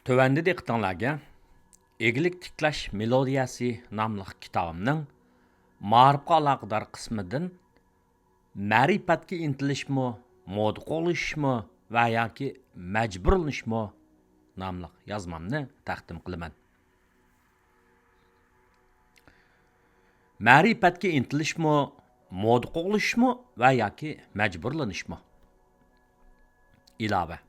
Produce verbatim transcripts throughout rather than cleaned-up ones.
تۆۋەندە دىققىتىڭلارگە «ئىگىلىك تىكلەش مېلودىيەسى» ناملىق كىتابىمنىڭ مائارىپقا ئالاقىدار قىسمىدىن «مەرىپەتكە ئىنتىلىشمۇ، مودا قوغلىشىشمۇ ۋە ياكى مەجبۇرلىنىشمۇ» ناملىق يازمامنى تەقدىم قىلىمەن. مەرىپەتكە ئىنتىلىشمۇ، مودا قوغلىشىشمۇ ۋە ياكى مەجبۇرلىنىشمۇ؟ ئىلاۋە.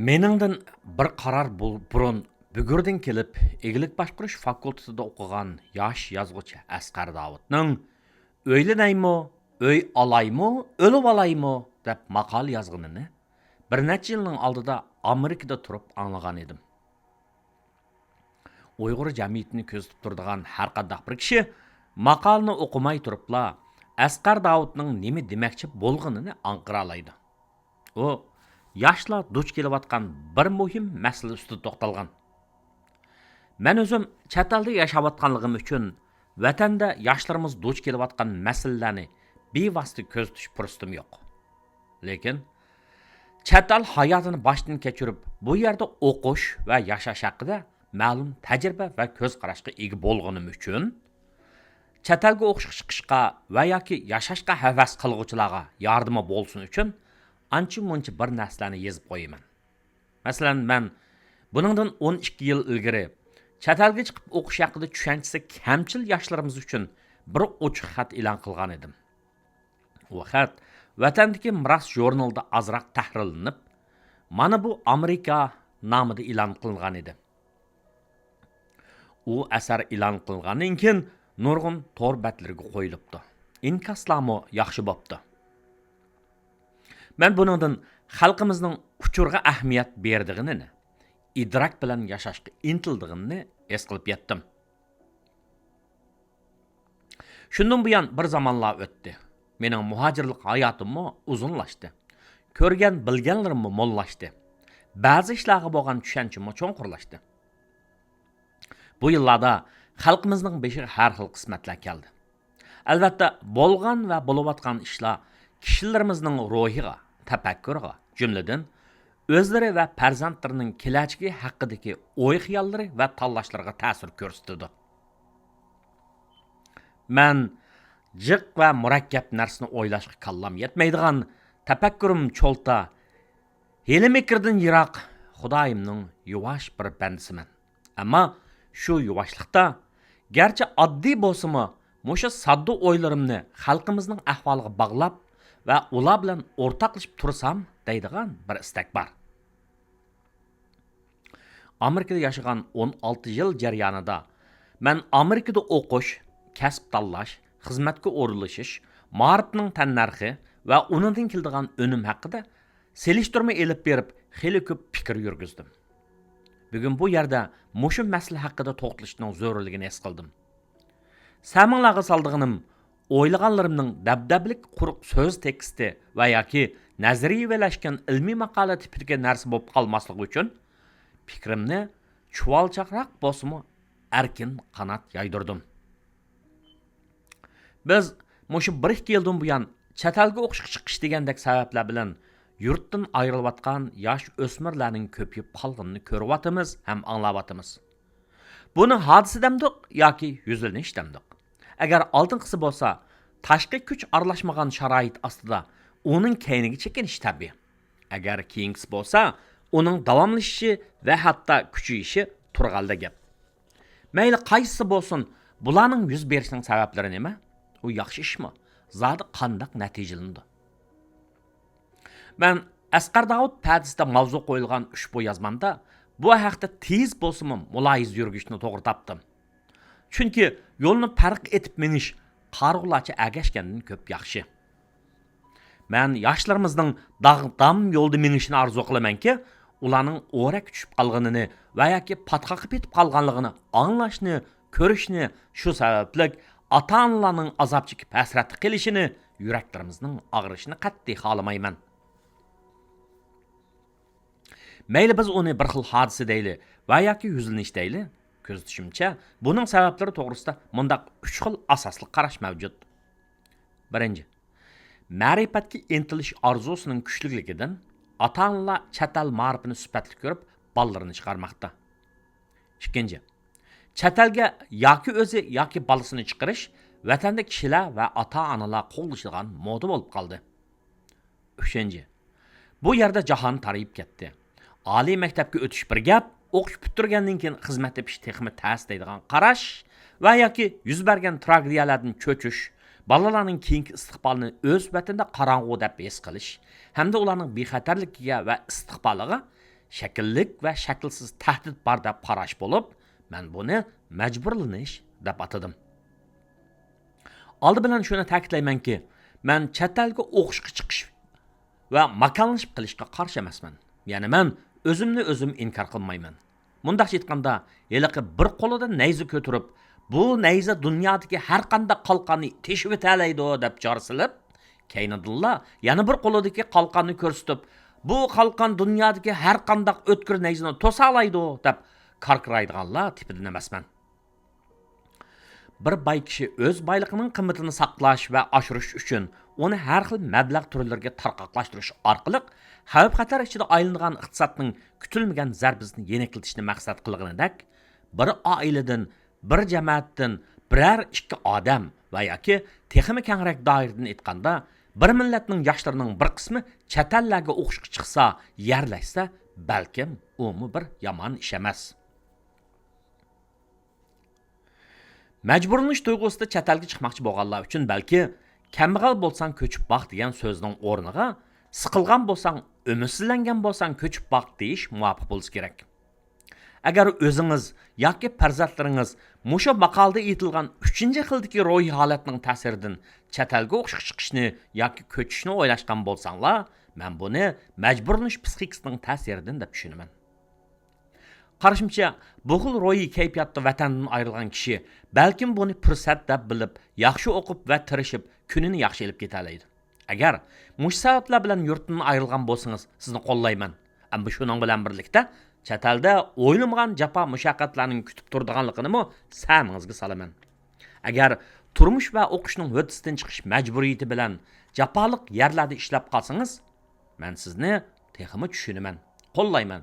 مېنىڭدىن بىر قارار بۇ-، بۇرۇن بۈگۈردىن كېلىپ ئىگىلىك باشقۇرۇش فاكۇلتېتىدا ئوقۇغان ياش يازغۇچى ئەسقەر داۋۇتنىڭ «ئۆيلىنەيمۇ، ئۆي ئالايمۇ، ئۆلۈۋالايمۇ» دەپ ماقالە يازغىنىنى بىر نەچچە يىلنىڭ ئالدىدا ئامېرىكىدا تۇرۇپ ئاڭلىغان ئىدىم. ئۇيغۇر جەمئىيىتىنى كۆزىتىپ تۇرىدىغان ھەرقانداق بىر كىشى ماقالىنى ئوقۇماي تۇرۇپلا ئەسقەر داۋۇتنىڭ نېمە دېمەكچى بولغىنىنى ئاڭقىرالايدۇ. ئۇ ياشلار دۇچ كېلىۋاتقان بىر مۇھىم مەسىلە ئۈستىدە توختالغان. مەن ئۆزۈم چەت ئەلدە ياشاۋاتقانلىقىم ئۈچۈن، ۋەتەندە ياشلىرىمىز دۇچ كېلىۋاتقان مەسىلىلەرنى بىۋاسىتە كۆزىتىش پۇرسىتىم يوق. لېكىن چەت ئەل ھاياتىنى باشتىن كەچۈرۈپ، بۇ يەردە ئوقۇش ۋە ياشاش ھەققىدە مەلۇم تەجرىبە ۋە كۆز قاراشقا ئىگە بولغىنىم ئۈچۈن، چەت ئەلگە ئوقۇشقا چىقىشقا ۋە ياكى ياشاشقا ھەۋەس قىلغۇچىلارغا ياردىمى بولسۇن ئۈچۈن، ئانچە مۇنچە بىر نەرسىلەرنى يېزىپ قويىمەن. مەسىلەن، مەن بۇنىڭدىن ئون ئىككى يىل ئىلگىرى چەت ئەلگە چىقىپ ئوقۇش ھەققىدە چۈشەنچىسى كەمچىل ياشلىرىمىز ئۈچۈن بىر ئوچۇق خەت ئېلان قىلغان ئىدىم. ئۇ خەت ۋەتەندىكى مىراس ژۇرنىلىدا ئازراق تەھرىرلىنىپ، مانا بۇ ئامېرىكا نامىدا ئېلان قىلىنغان ئىدى. ئۇ ئەسەر ئېلان قىلىنغاندىن كېيىن نۇرغۇن تور بەتلىرىگە قويۇلۇپتۇ. ئىنكاسلارمۇ ياخشى بوپتۇ. مەن بۇنىڭدىن خەلقىمىزنىڭ ئۇچۇرغا ئەھمىيەت بېرىدىغىنىنى، ئىدراك بىلەن ياشاشقا ئىنتىلىدىغىنىنى ھېس قىلىپ يەتتىم. شۇندىن بۇيان بىر زامانلار ئۆتتى. مېنىڭ مۇھاجىرلىق ھاياتىممۇ ئۇزۇنلاشتى. كۆرگەن، بىلگەنلىرىممۇ موللاشتى. بەزى ئىشلارغا بولغان چۈشەنچىممۇ چوڭقۇرلاشتى. بۇ يىللاردا خەلقىمىزنىڭ بېشىغا ھەر خىل قىسمەتلەر كەلدى. ئەلۋەتتە، بولغان ۋە بولۇۋاتقان ئىشلار كىشىلىرىمىزنىڭ روھىغا، تەپەككۇرىغا، جۈملىدىن، ئۆزلىرى ۋە پەرزەنتلىرىنىڭ كېلەچىكى ھەققىدىكى ئوي-خىياللىرى ۋە تاللاشلىرىغا تەسىر كۆرسىتىدۇ. مەن جىق ۋە مۇرەككەپ نەرسىنى ئويلاشقا كاللام يەتمەيدىغان، تەپەككۇرۇم چولتا، ھىيلە-مىكىردىن يىراق خۇدايىمنىڭ يۇۋاش بىر بەندىسىمەن. ئەمما شۇ يۇۋاشلىقتا، گەرچە ئاددىي بولسىمۇ، مۇشۇ ساددا ئويلىرىمنى خەلقىمىزنىڭ ئەھۋالىغا باغلاپ ۋە ئۇلار بىلەن ئورتاقلىشىپ تۇرسام دەيدىغان بىر ئىستەك بار. ئامېرىكىدا ياشىغان ئون ئالتە يىل جەريانىدا مەن ئامېرىكىدا ئوقۇش، كەسىپ تاللاش، خىزمەتكە ئورۇنلىشىش، مائارىپنىڭ تەننەرخى ۋە ئۇنىڭدىن كېلىدىغان ئۈنۈم ھەققىدە سېلىشتۇرما ئېلىپ بېرىپ، خېلى كۆپ پىكىر يۈرگۈزدۈم. بۈگۈن بۇ يەردە مۇشۇ مەسىلە ھەققىدە توختىلىشنىڭ زۆرۈرلۈكىنى ھېس قىلدىم. سەمىڭلارغا سالىدىغىنىم، ئويلىغانلىرىمنىڭ دەبدەبىلىك قۇرۇق سۆز تېكىستى ۋە ياكى نەزەرىيىۋىلەشكەن ئىلمىي ماقالە تىپىدىكى نەرسە بولۇپ قالماسلىقى ئۈچۈن، پىكرىمنى چۇۋالچاقراق بولسىمۇ ئەركىن قانات يايدۇردۇم. بىز مۇشۇ بىر-ئىككى يىلدىن بۇيان چەت ئەلگە ئوقۇشقا چىقىش دېگەندەك سەۋەبلەر بىلەن يۇرتتىن ئايرىلىۋاتقان ياش ئۆسمۈرلەرنىڭ كۆپىيىپ قالغىنىنى كۆرۈۋاتىمىز ھەم ئاڭلاۋاتىمىز. بۇنى ھادىسە دەمدۇق ياكى يۈزلىنىش دەمدۇق؟ ئەگەر ئالدىنقىسى بولسا، تاشقى كۈچ ئارىلاشمىغان شارائىت ئاستىدا ئۇنىڭ كەينىگە چېكىنىش تەبىئىي. ئەگەر كېيىنكىسى بولسا، ئۇنىڭ داۋاملىشىشى ۋە ھەتتا كۈچىيىشى تۇرغانلا گەپ. مەيلى قايسىسى بولسۇن، بۇلارنىڭ يۈز بېرىشىنىڭ سەۋەبلىرى نېمە؟ ئۇ ياخشى ئىشمۇ؟ زادى قانداق نەتىجىلىنىدۇ؟ مەن ئەسقەر داۋۇت پەدىسىدە ماۋزۇ قويۇلغان ئۇشبۇ يازمامدا بۇ ھەقتە تېز بولسىمۇ مۇلاھىزە يۈرگۈزۈشنى توغرا تاپتىم. چۈنكى يولنى پەرق ئېتىپ مېڭىش قارىغۇلارچە ئەگەشكەندىن كۆپ ياخشى. مەن ياشلىرىمىزنىڭ داغدام يولدا مېڭىشىنى ئارزۇ قىلىمەنكى، ئۇلارنىڭ ئورەككە چۈشۈپ قالغىنىنى ۋە ياكى پاتقاققا پېتىپ قالغانلىقىنى ئاڭلاشنى، كۆرۈشنى، شۇ سەۋەبلىك ئاتا-ئانىلارنىڭ ئازاب چېكىپ ھەسرەتتە قېلىشىنى يۈرەكلىرىمىزنىڭ ئاغرىشىنى قەتئىي خالىمايمەن. مەيلى بىز ئۇنى بىر خىل ھادىسە دەيلى ۋە ياكى يۈزلىنىش دەيلى، كۆزىتىشىمچە، بۇنىڭ سەۋەبلىرى توغرىسىدا مۇنداق ئۈچ خىل ئاساسلىق قاراش مەۋجۇت. بىرىنچى، مەرىپەتكە ئىنتىلىش ئارزۇسىنىڭ كۈچلۈكلۈكىدىن، ئاتا-ئانىلار چەت ئەل مائارىپىنى سۈپەتلىك كۆرۈپ، بالىلىرىنى چىقارماقتا. ئىككىنچى، چەت ئەلگە ياكى ئۆزى ياكى بالىسىنى چىقىرىش ۋەتەندە كىشىلەر ۋە ئاتا-ئانىلار قوغلىشىدىغان مودا بولۇپ قالدى. ئۈچىنچى، بۇ يەردە جاھان تارىيىپ كەتتى. ئالىي مەكتەپكە ئۆتۈش بىر گەپ، ئوقۇش پۈتتۈرگەندىن كېيىن خىزمەت تېپىش تېخىمۇ تەس دەيدىغان قاراش ۋە ياكى يۈز بەرگەن تراگېدىيەلەردىن چۆچۈش، بالىلارنىڭ كېيىنكى ئىستىقبالىنى ئۆز ۋەتىنىدە قاراڭغۇ دەپ ھېس قىلىش ھەمدە ئۇلارنىڭ بىخەتەرلىكىگە ۋە ئىستىقبالىغا شەكىللىك ۋە شەكىلسىز تەھدىت بار دەپ قاراش بولۇپ، مەن بۇنى مەجبۇرلىنىش دەپ ئاتىدىم. ئالدى بىلەن شۇنى تەكىتلەيمەنكى، مەن چەت ئەلگە ئوقۇشقا چىقىش ۋە ماكانلىشىپ قېلىشقا قارشى ئەمەسمەن. يەنى مەن ئۆزۈمنى ئۆزۈم ئىنكار قىلمايمەن. مۇنداقچە ئېيتقاندا، ھېلىقى بىر قولىدا نەيزە كۆتۈرۈپ، بۇ نەيزە دۇنيادىكى ھەر قانداق قالقاننى تېشىۋېتەلەيدۇ دەپ جار سېلىپ، كەينىدىنلا يەنە بىر قولىدىكى قالقاننى كۆرسىتىپ، بۇ قالقان دۇنيادىكى ھەر قانداق ئۆتكۈر نەيزىنى توسالايدۇ دەپ كاركىرايدىغانلار تىپىدىن ئەمەسمەن. بىر باي كىشى ئۆز بايلىقىنىڭ قىممىتىنى ساقلاش ۋە ئاشۇرۇش ئۈچۈن ئۇنى ھەر خىل مەبلەغ تۈرلىرىگە تارقاقلاشتۇرۇش ئارقىلىق خەۋپ-خەتەر ئىچىدە ئايلىنىدىغان ئىقتىسادنىڭ كۈتۈلمىگەن زەربىسىنى يېنىكلىتىشنى مەقسەت قىلغىنىدەك، بىر ئائىلىدىن، بىر جەمەتتىن بىرەر ئىككى ئادەم ۋە ياكى تېخىمۇ كەڭرەك دائىرىدىن ئېيتقاندا، بىر مىللەتنىڭ ياشلىرىنىڭ بىر قىسمى چەت ئەللەرگە ئوقۇشقا چىقسا، يەرلەشسە، بەلكىم ئۇمۇ بىر يامان ئىش ئەمەس. مەجبۇرلىنىش تۇيغۇسىدا چەت ئەلگە چىقماقچى بولغانلار ئۈچۈن بەلكى، «كەمبەغەل بولساڭ كۆچۈپ باق» دېگەن سۆزنىڭ ئورنىغا، «سىقىلغان بولساڭ، ئۈمىدسىزلەنگەن بولساڭ كۆچۈپ باق» دېيىش مۇۋاپىق بولسا كېرەك. ئەگەر ئۆزىڭىز ياكى پەرزەنتلىرىڭىز مۇشۇ ماقالىدە ئېيتىلغان ئۈچىنچى خىلدىكى روھىي ھالەتنىڭ تەسىرىدىن چەت ئەلگە ئوقۇشقا چىقىشنى ياكى كۆچۈشنى ئويلاشقان بولساڭلار، مەن بۇنى مەجبۇرلىنىش پىسخىكىسىنىڭ تەسىرىدىن دەپ چۈشىنىمەن. قارىشىمچە، بۇ خىل روھىي كەيپىياتتا ۋەتەندىن ئايرىلغان كىشى بەلكىم بۇنى پۇرسەت دەپ بىلىپ، ياخشى ئوقۇپ ۋە تىرىشىپ، كۈنىنى ياخشى ئېلىپ كېتەلەيدۇ. ئەگەر مۇشۇ سەۋەبلەر بىلەن يۇرتتىن ئايرىلغان بولسىڭىز، سىزنى قوللايمەن. ئەمما شۇنىڭ بىلەن بىرلىكتە، چەت ئەلدە ئويلىمىغان جاپا-مۇشەققەتلەرنىڭ كۈتۈپ تۇرىدىغانلىقىنىمۇ سەمىڭىزگە سالىمەن. ئەگەر تۇرمۇش ۋە ئوقۇشنىڭ ھۆددىسىدىن چىقىش مەجبۇرىيىتى بىلەن جاپالىق يەرلەردە ئىشلەپ قالسىڭىز، مەن سىزنى تېخىمۇ چۈشىنىمەن، قوللايمەن.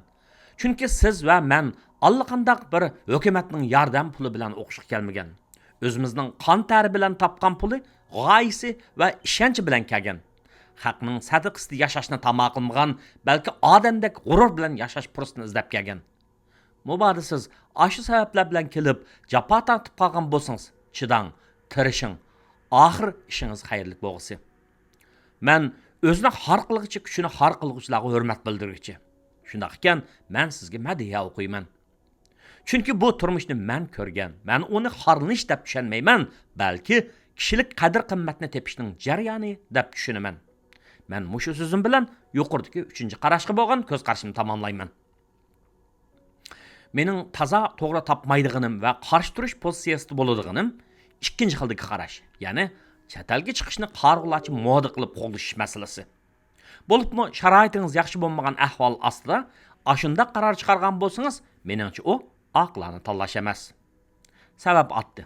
چۈنكى سىز ۋە مەن ئاللىقانداق بىر ھۆكۈمەتنىڭ ياردەم پۇلى بىلەن ئوقۇشقا كەلمىگەن. ئۆزىمىزنىڭ قان تەرى بىلەن تاپقان پۇلى غايىسى ۋە ئىشەنچى بىلەن كەلگەن. خەقنىڭ سەدىقىسىدە ياشاشنى تاما قىلمىغان، بەلكى ئادەمدەك غۇرۇر بىلەن ياشاش پۇرسىتىنى ئىزدەپ كەلگەن. مۇبادا سىز ئاشۇ سەۋەبلەر بىلەن كېلىپ جاپا تارتىپ قالغان بولسىڭىز، چىداڭ، تىرىشىڭ، ئاخىر ئىشىڭىز خەيرلىك بولغۇسى. مەن ئۆزىنى خار قىلغۇچى كۈچىنى خار قىلغۇچىلارغا ھۆرمەت بىلدۈرگۈچى. شۇنداق ئىكەن، مەن سىزگە مەدھىيە ئوقۇيمەن. چۈنكى بۇ تۇرمۇشنى مەن كۆرگەن، مەن ئۇنى خارلىنىش دەپ چۈشەنمەيمەن، بەلكى كىشىلىك قەدىر-قىممەتنى تېپىشنىڭ جەريانى دەپ چۈشىنىمەن. مەن مۇشۇ سۆزۈم بىلەن يۇقىرىدىكى ئۈچىنچى قاراشقا بولغان كۆز قارىشىمنى تاماملايمەن. مېنىڭ تازا توغرا تاپمايدىغىنىم ۋە قارشى تۇرۇش پوزىتسىيىسىدە بولىدىغىنىم ئىككىنچى خىلدىكى قاراش، يەنى چەت ئەلگە چىقىشنى قارىغۇلارچە مودا قىلىپ قوغلىشىش مەسىلىسى. بولۇپمۇ شارائىتىڭىز ياخشى بولمىغان ئەھۋال ئاستىدا ئاشۇنداق قارار چىقارغان بولسىڭىز، مېنىڭچە ئۇ ئاقىلانە تاللاش ئەمەس. سەۋەب ئاددىي.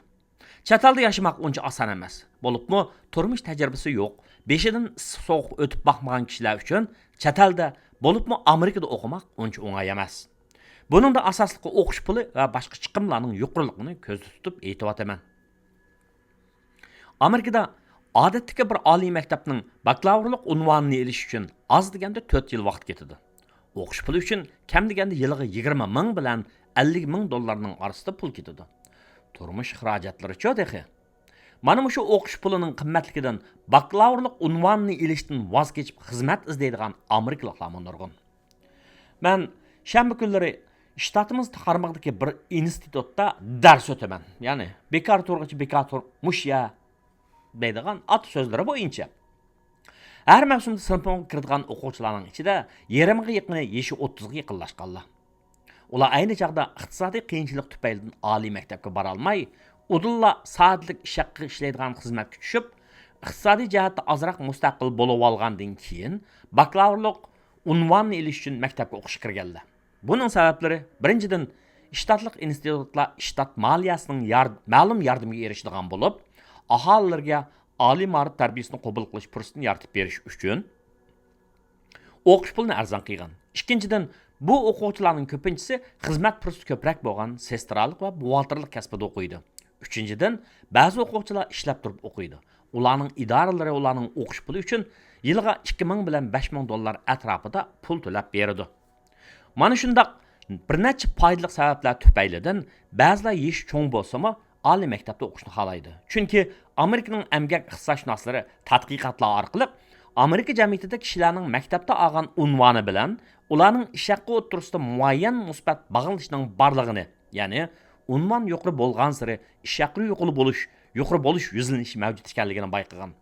چەت ئەلدە ياشىماق ئۇنچە ئاسان ئەمەس. بولۇپمۇ تۇرمۇش تەجرىبىسى يوق، بېشىدىن ئىسسىق-سوغۇق ئۆتۈپ باقمىغان كىشىلەر ئۈچۈن چەت ئەلدە، بولۇپمۇ ئامېرىكىدا ئوقۇماق ئۇنچە ئوڭاي ئەمەس. بۇنىڭدا ئاساسلىقى ئوقۇش پۇلى ۋە باشقا چىقىملارنىڭ يۇقىرىلىقىنى كۆزدە تۇتۇپ ئېيتىۋاتىمەن. ئامېرىكىدا ئادەتتىكى بىر ئالىي مەكتەپنىڭ باكلاۋۇرلۇق ئۇنۋانىنى ئېلىش ئۈچۈن ئاز دېگەندە تۆت يىل ۋاقىت كېتىدۇ. ئوقۇش پۇلى ئۈچۈن كەم دېگەندە يىلىغا يىگىرمە مىڭ بىلەن ئەللىك مىڭ دوللارنىڭ ئارىسىدا پۇل كېتىدۇ. تۇرمۇش خىراجەتلىرىچۇ تېخى؟ مانا مۇشۇ ئوقۇش پۇلىنىڭ قىممەتلىكىدىن باكلاۋۇرلۇق ئۇنۋانىنى ئېلىشتىن ۋاز كېچىپ خىزمەت ئىزدەيدىغان ئامېرىكىلىقلارمۇ نۇرغۇن. مەن شەنبە كۈنلىرى شتاتىمىز قارمىقىدىكى بىر ئىنستىتۇتتا دەرس ئۆتىمەن. يەنى، «بىكار تۇرغۇچى بىكار تۇر، مۇش يە» دەيدىغان ئاتا سۆزلىرى بويىچە. ھەر مەۋسۇمدا سىنىپىمغا كىرىدىغان ئوقۇغۇچىلارنىڭ ئىچىدە يېرىمغا يېقىنى يېشى ئوتتۇزغا يېقىنلاشقانلار. ئۇلار ئەينى چاغدا ئىقتىسادىي قىيىنچىلىق تۈپەيلىدىن ئالىي مەكتەپكە بارالماي، ئۇدۇللا سائەتلىك ئىش ھەققىگە ئىشلەيدىغان خىزمەتكە چۈشۈپ، ئىقتىسادىي جەھەتتە ئازراق مۇستەقىل بولۇۋالغاندىن كېيىن، باكلاۋۇرلۇق ئۇنۋانىنى ئېلىش ئۈچۈن مەكتەپكە ئوقۇشقا كىرگەنلەر. بۇنىڭ سەۋەبلىرى، بىرىنچىدىن، شتاتلىق ئىنستىتۇتلار شتات مالىيەسىنىڭ يار-، مەلۇم ياردىمىگە ئېرىشىدىغان بولۇپ، ئاھالىلىرىگە ئالىي مائارىپ تەربىيىسىنى قوبۇل قىلىش پۇرسىتىنى يارىتىپ بېرىش ئۈچۈن، ئوقۇش پۇلىنى ئەرزان قىلغان. ئىككىنچىدىن، بۇ ئوقۇغۇچىلارنىڭ كۆپىنچىسى خىزمەت پۇرسىتى كۆپرەك بولغان سېسترالىق ۋە بوغالتىرلىق كەسپىدە ئوقۇيدۇ. ئۈچىنچىدىن، بەزى ئوقۇغۇچىلار ئىشلەپ تۇرۇپ ئوقۇيدۇ. ئۇلارنىڭ ئىدارىلىرى ئۇلارنىڭ ئوقۇش پۇلى ئۈچۈن يىلىغا ئىككى مىڭ بىلەن بەش مىڭ دوللار ئەتراپىدا پۇل تۆلەپ بېرىدۇ. مانا شۇنداق بىر نەچچە پايدىلىق سەۋەبلەر تۈپەيلىدىن بەزىلەر يېشى چوڭ بولسىمۇ، ئالىي مەكتەپتە ئوقۇشنى خالايدۇ. چۈنكى ئامېرىكىنىڭ ئەمگەك ئىقتىسادشۇناسلىرى تەتقىقاتلار ئارقىلىق ئامېرىكا جەمئىيىتىدە كىشىلەرنىڭ مەكتەپتە ئالغان ئۇنۋانى بىلەن ئۇلارنىڭ ئىش ھەققى ئوتتۇرىسىدا مۇئەييەن مۇسبەت باغلىنىشنىڭ بارلىقىنى، يەنى ئۇنۋان يۇقىرى بولغانسېرى ئىش ھەققى يۇقىرى بولۇش، يۇقىرى بولۇش يۈزلىنىشى مەۋجۇت ئىكەنلىكىنى بايقىغان.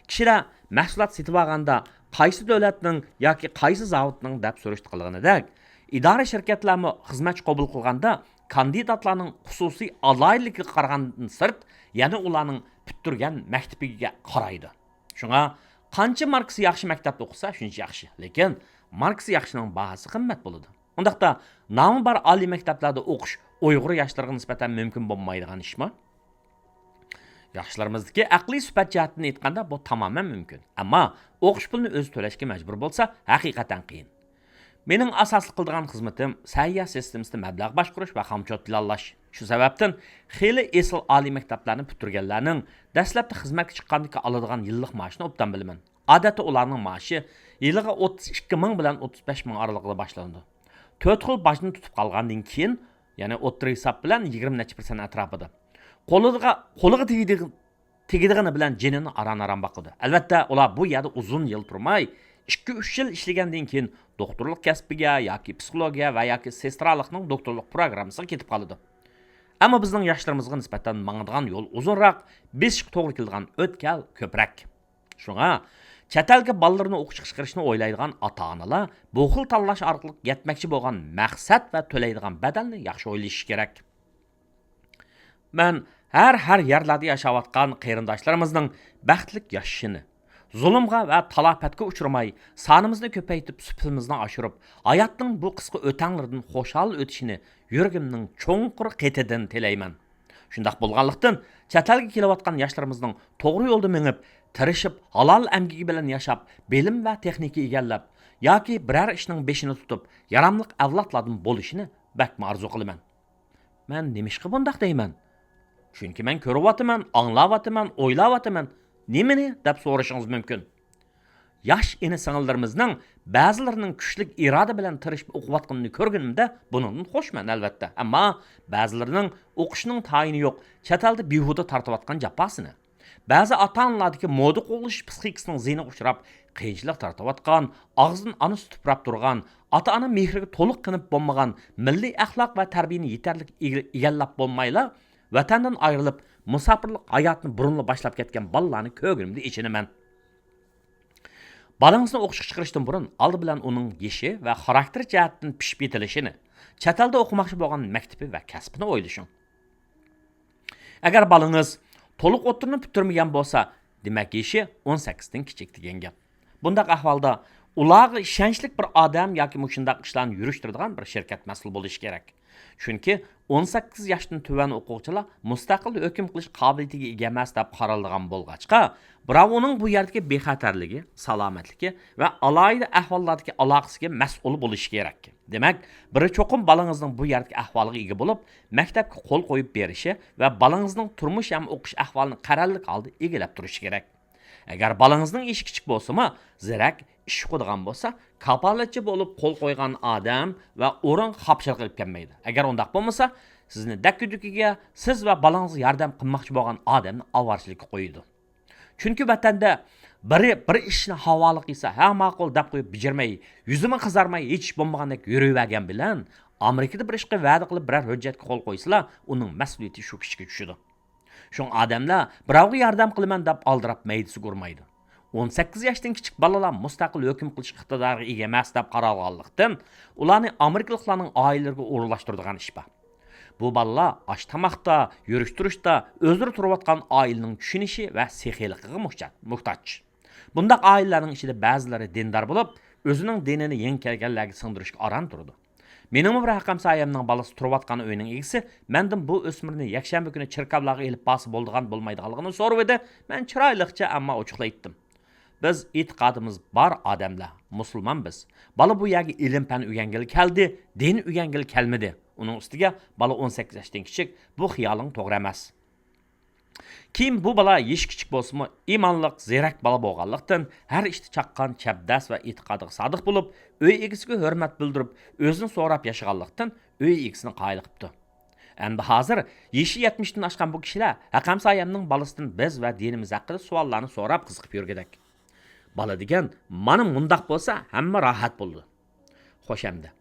كىشىلەر مەھسۇلات سېتىۋالغاندا قايسى دۆلەتنىڭ ياكى قايسى زاۋۇتنىڭ دەپ سۈرۈشتە قىلغىنىدەك، ئىدارە شىركەتلەرمۇ خىزمەتچى قوبۇل قىلغاندا كاندىداتلارنىڭ خۇسۇسىي ئالاھىدىلىكىگە قارىغاندىن سىرت، يەنە ئۇلارنىڭ پۈتتۈرگەن مەكتىپىگە قارايدۇ. شۇڭا قانچە ماركىسى ياخشى مەكتەپتە ئوقۇسا، شۇنچە ياخشى. لېكىن ماركىسى ياخشىنىڭ باھاسى قىممەت بولىدۇ. ئۇنداقتا نامى بار ئالىي مەكتەپلەردە ئوقۇش ئۇيغۇر ياشلىرىغا نىسبەتەن مۇمكىن بولمايدىغان ئىشمۇ؟ ياشلىرىمىزدىكى ئەقلىي سۈپەت جەھەتتىن ئېيتقاندا، بۇ تامامەن مۇمكىن. ئەمما ئوقۇش پۇلىنى ئۆزى تۆلەشكە مەجبۇر بولسا، ھەقىقەتەن قىيىن. مېنىڭ ئاساسلىق قىلىدىغان خىزمىتىم سەھىيە سىستېمىسىدا مەبلەغ باشقۇرۇش ۋە خامچوت پىلانلاش. شۇ سەۋەبتىن خېلى ئېسىل ئالىي مەكتەپلەرنى پۈتتۈرگەنلەرنىڭ دەسلەپتە خىزمەتكە چىققاندىكى ئالىدىغان يىللىق مائاشىنى ئوبدان بىلىمەن. ئادەتتە ئۇلارنىڭ مائاشى يىلىغا ئوتتۇز ئىككى مىڭ بىلەن ئوتتۇز بەش مىڭ ئارىلىقىدا باشلىنىدۇ. تۆت خىل باجنى تۇتۇپ قالغاندىن كېيىن، يەنى ئوتتۇرا ھېساب بىلەن يىگىرمە نەچچە پىرسەنت ئەتراپىدا. قولىغا، قولىغا تېگىدىغ-، تېگىدىغىنى بىلەن جېنىنى ئاران-ئاران باقىدۇ. ئەلۋەتتە، ئۇلار بۇ يەردە ئۇزۇن يىل تۇرماي، ئىككى-ئۈچ يىل ئىشلىگەندىن كېيىن دوختۇرلۇق كەسپىگە ياكى پسىخولوگىيە ۋە ياكى سېسترالىقنىڭ دوختۇرلۇق پروگراممىسىغا كېتىپ قالىدۇ. ئەمما بىزنىڭ ياشلىرىمىزغا نىسبەتەن ماڭىدىغان يول ئۇزۇنراق، بېسىشقا توغرا كېلىدىغان ئۆتكەل كۆپرەك. شۇڭا چەت ئەلگە بالىلىرىنى ئوقۇشقا چىقىرىشنى ئويلايدىغان ئاتا-ئانىلار بۇ خىل تاللاش ئارقىلىق يەتمەكچى بولغان مەقسەت ۋە تۆلەيدىغان بەدەلنى ياخشى ئويلىشىشى كېرەك. مەن ھەر، ھەر يەرلەردە ياشاۋاتقان قېرىنداشلىرىمىزنىڭ بەختلىك ياشىشىنى، زۇلۇمغا ۋە تالاپەتكە ئۇچرىماي، سانىمىزنى كۆپەيتىپ، سۈپىتىمىزنى ئاشۇرۇپ، ھاياتنىڭ بۇ قىسقا ئۆتەڭلىرىدىن خۇشال ئۆتۈشىنى يۈرىكىمنىڭ چوڭقۇر قېتىدىن تىلەيمەن. شۇنداق بولغانلىقتىن، چەت ئەلگە كېلىۋاتقان ياشلىرىمىزنىڭ توغرا يولدا مېڭىپ، تىرىشىپ، ھالال ئەمگىكى بىلەن ياشاپ، بىلىم ۋە تېخنىكا ئىگىلەپ ياكى بىرەر ئىشنىڭ بېشىنى تۇتۇپ، ياراملىق ئەۋلادلاردىن بولۇشىنى بەكمۇ ئارزۇ قىلىمەن. مەن نېمىشقا بۇنداق دەيمەن؟ چۈنكى مەن كۆرۈۋاتىمەن، ئاڭلاۋاتىمەن، ئويلاۋاتىمەن. نېمىنى؟ دەپ سورىشىڭىز مۇمكىن. ياش ئىنى-سىڭىللىرىمىزنىڭ بەزىلىرىنىڭ كۈچلۈك ئىرادە بىلەن تىرىشىپ ئوقۇۋاتقىنىنى كۆرگىنىمدە بۇنىڭدىن خۇشمەن، ئەلۋەتتە. ئەمما بەزىلىرىنىڭ ئوقۇشنىڭ تايىنى يوق، چەت ئەلدە بىھۇدە تارتىۋاتقان جاپاسىنى، بەزى ئاتا-ئانىلاردىكى مودا قوغلىشىش پسىخىكىسىنىڭ زىيىنىغا ئۇچراپ، قىيىنچىلىق تارتىۋاتقان، ئاغزىدىن ئانىسى تۇپراپ تۇرغان، ئاتا-ئانا مېھرىگە تولۇق قېنىپ بولمىغان، مىللىي ئەخلاق ۋە تەربىيەنى يېتەرلىك ئىگە-، ئىگىلەپ بولمايلا، ۋەتەندىن ئايرىلىپ، مۇساپىرلىق ھاياتىنى بۇرۇنلا باشلاپ كەتكەن بالىلارنى كۆرگىنىمدە ئېچىنىمەن. بالىڭىزنى ئوقۇشقا چىقىرىشتىن بۇرۇن، ئالدى بىلەن ئۇنىڭ يېشى ۋە خاراكتېر جەھەتتىن پىشىپ يېتىلىشىنى، چەت ئەلدە ئوقۇماقچى بولغان مەكتىپى ۋە كەسپىنى ئويلىشىڭ. ئەگەر بالىڭىز تولۇق ئوتتۇرىنى پۈتتۈرمىگەن بولسا، دېمەك، يېشى ئون سەككىزدىن كىچىك دېگەن گەپ. بۇنداق ئەھۋالدا ئۇلارغا ئىشەنچلىك بىر ئادەم ياكى مۇشۇنداق ئىشلارنى يۈرۈشتۈرىدىغان بىر شىركەت مەسئۇل بولۇشى كېرەك. چۈنكى ئون سەككىز ياشتىن تۆۋەن ئوقۇغۇچىلار مۇستەقىل ھۆكۈم قىلىش قابىلىيىتىگە ئىگە ئەمەس دەپ قارالىدىغان بولغاچقا، بىراۋ ئۇنىڭ بۇ يەردىكى بىخەتەرلىكى، سالامەتلىكى ۋە ئالاھىدە ئەھۋاللاردىكى ئالاقىسىگە مەسئۇل بولۇشى كېرەك. دېمەك، بىرى چوقۇم بالىڭىزنىڭ بۇ يەردىكى ئەھۋالىغا ئىگە بولۇپ، مەكتەپكە قول قويۇپ بېرىشى ۋە بالىڭىزنىڭ تۇرمۇش ھەم ئوقۇش ئەھۋالىنى قەرەللىك ھالدا ئىگىلەپ تۇرۇشى كېرەك. ئەگەر بالىڭىزنىڭ يېشى كىچىك بولسىمۇ، زېرەك، ئىش ئۇقىدىغان بولسا، كاپالەتچى بولۇپ قول قويغان ئادەم ۋە ئورۇن خاپىچىلىق ئېلىپ كەلمەيدۇ. ئەگەر ئۇنداق بولمىسا، سىزنى دەككە-دۈككىگە، سىز ۋە بالىڭىزغا ياردەم قىلماقچى بولغان ئادەمنى ئاۋارىچىلىككە قويىدۇ. چۈنكى ۋەتەندە بىرى بىر ئىشنى ھاۋالە قىلسا، ھە، ماقۇل دەپ قويۇپ بېجىرمەي، يۈزىمۇ قىزارماي، ھېچ ئىش بولمىغاندەك يۈرۈۋەرگەن بىلەن، ئامېرىكىدا بىر ئىشقا ۋەدە قىلىپ، بىرەر ھۆججەتكە قول قويسىلا، ئۇنىڭ مەسئۇلىيىتى شۇ كىشىگە چۈشىدۇ. شۇڭا ئادەملەر بىراۋغا ياردەم قىلىمەن دەپ ئالدىراپ مەيدىسىگە ئۇرمايدۇ. ئون سەككىز ياشتىن كىچىك بالىلار مۇستەقىل ھۆكۈم قىلىش ئىقتىدارىغا ئىگە ئەمەس دەپ قارالغانلىقتىن، ئۇلارنى ئامېرىكىلىقلارنىڭ ئائىلىلىرىگە ئورۇنلاشتۇرىدىغان ئىش بار. بۇ بالىلار ئاش-تاماقتا، يۈرۈش-تۇرۇشتا ئۆزلىرى تۇرۇۋاتقان ئائىلىنىڭ چۈشىنىشى ۋە سېخىيلىقىغا موھتاج-، موھتاج. بۇنداق ئائىلىلەرنىڭ ئىچىدە بەزىلىرى دىندار بولۇپ، ئۆزىنىڭ دىنىنى يېڭى كەلگەنلەرگە سىڭدۈرۈشكە ئاران تۇرىدۇ. مېنىڭمۇ بىر ھەققەمسايەمنىڭ بالىسى تۇرۇۋاتقان ئۆينىڭ ئىگىسى مەندىن بۇ ئۆسمۈرنى يەكشەنبە كۈنى چېركاۋلارغا ئېلىپ بارسا بولىدىغان بولمايدىغانلىقىنى سورىۋىدى. مەن چىرايلىقچە، ئەمما ئوچۇقلا ئېيتتىم. بىز ئېتىقادىمىز بار ئادەملەر، مۇسۇلمان بىز. بالا بۇ يەرگە ئىلىم-پەن ئۆگەنگىلى كەلدى، دىن ئۆگەنگىلى كەلمىدى. ئۇنىڭ ئۈستىگە بالا ئون سەككىز ياشتىن كىچىك، بۇ خىيالىڭ توغرا ئەمەس. كېيىن بۇ بالا يېشى كىچىك بولسىمۇ، ئىمانلىق، زېرەك بالا بولغانلىقتىن، ھەر ئىشتا چاققان، چەبدەس ۋە ئېتىقادىغا سادىق بولۇپ، ئۆي ئىگىسىگە ھۆرمەت بىلدۈرۈپ، ئۆزىنى سوراپ ياشىغانلىقتىن، ئۆي ئىگىسىنى قايىل قىپتۇ. ئەمدى ھازىر يېشى يەتمىشتىن ئاشقان بۇ كىشىلەر ھەقەم سايەمنىڭ بالىسىدىن بىز ۋە دىنىمىز ھەققىدە سوئاللارنى سوراپ قىزىقىپ يۈرگۈدەك. بالا دېگەن مانا مۇنداق بولسا، ھەممە راھەت بولىدۇ. خوش ئەمدى.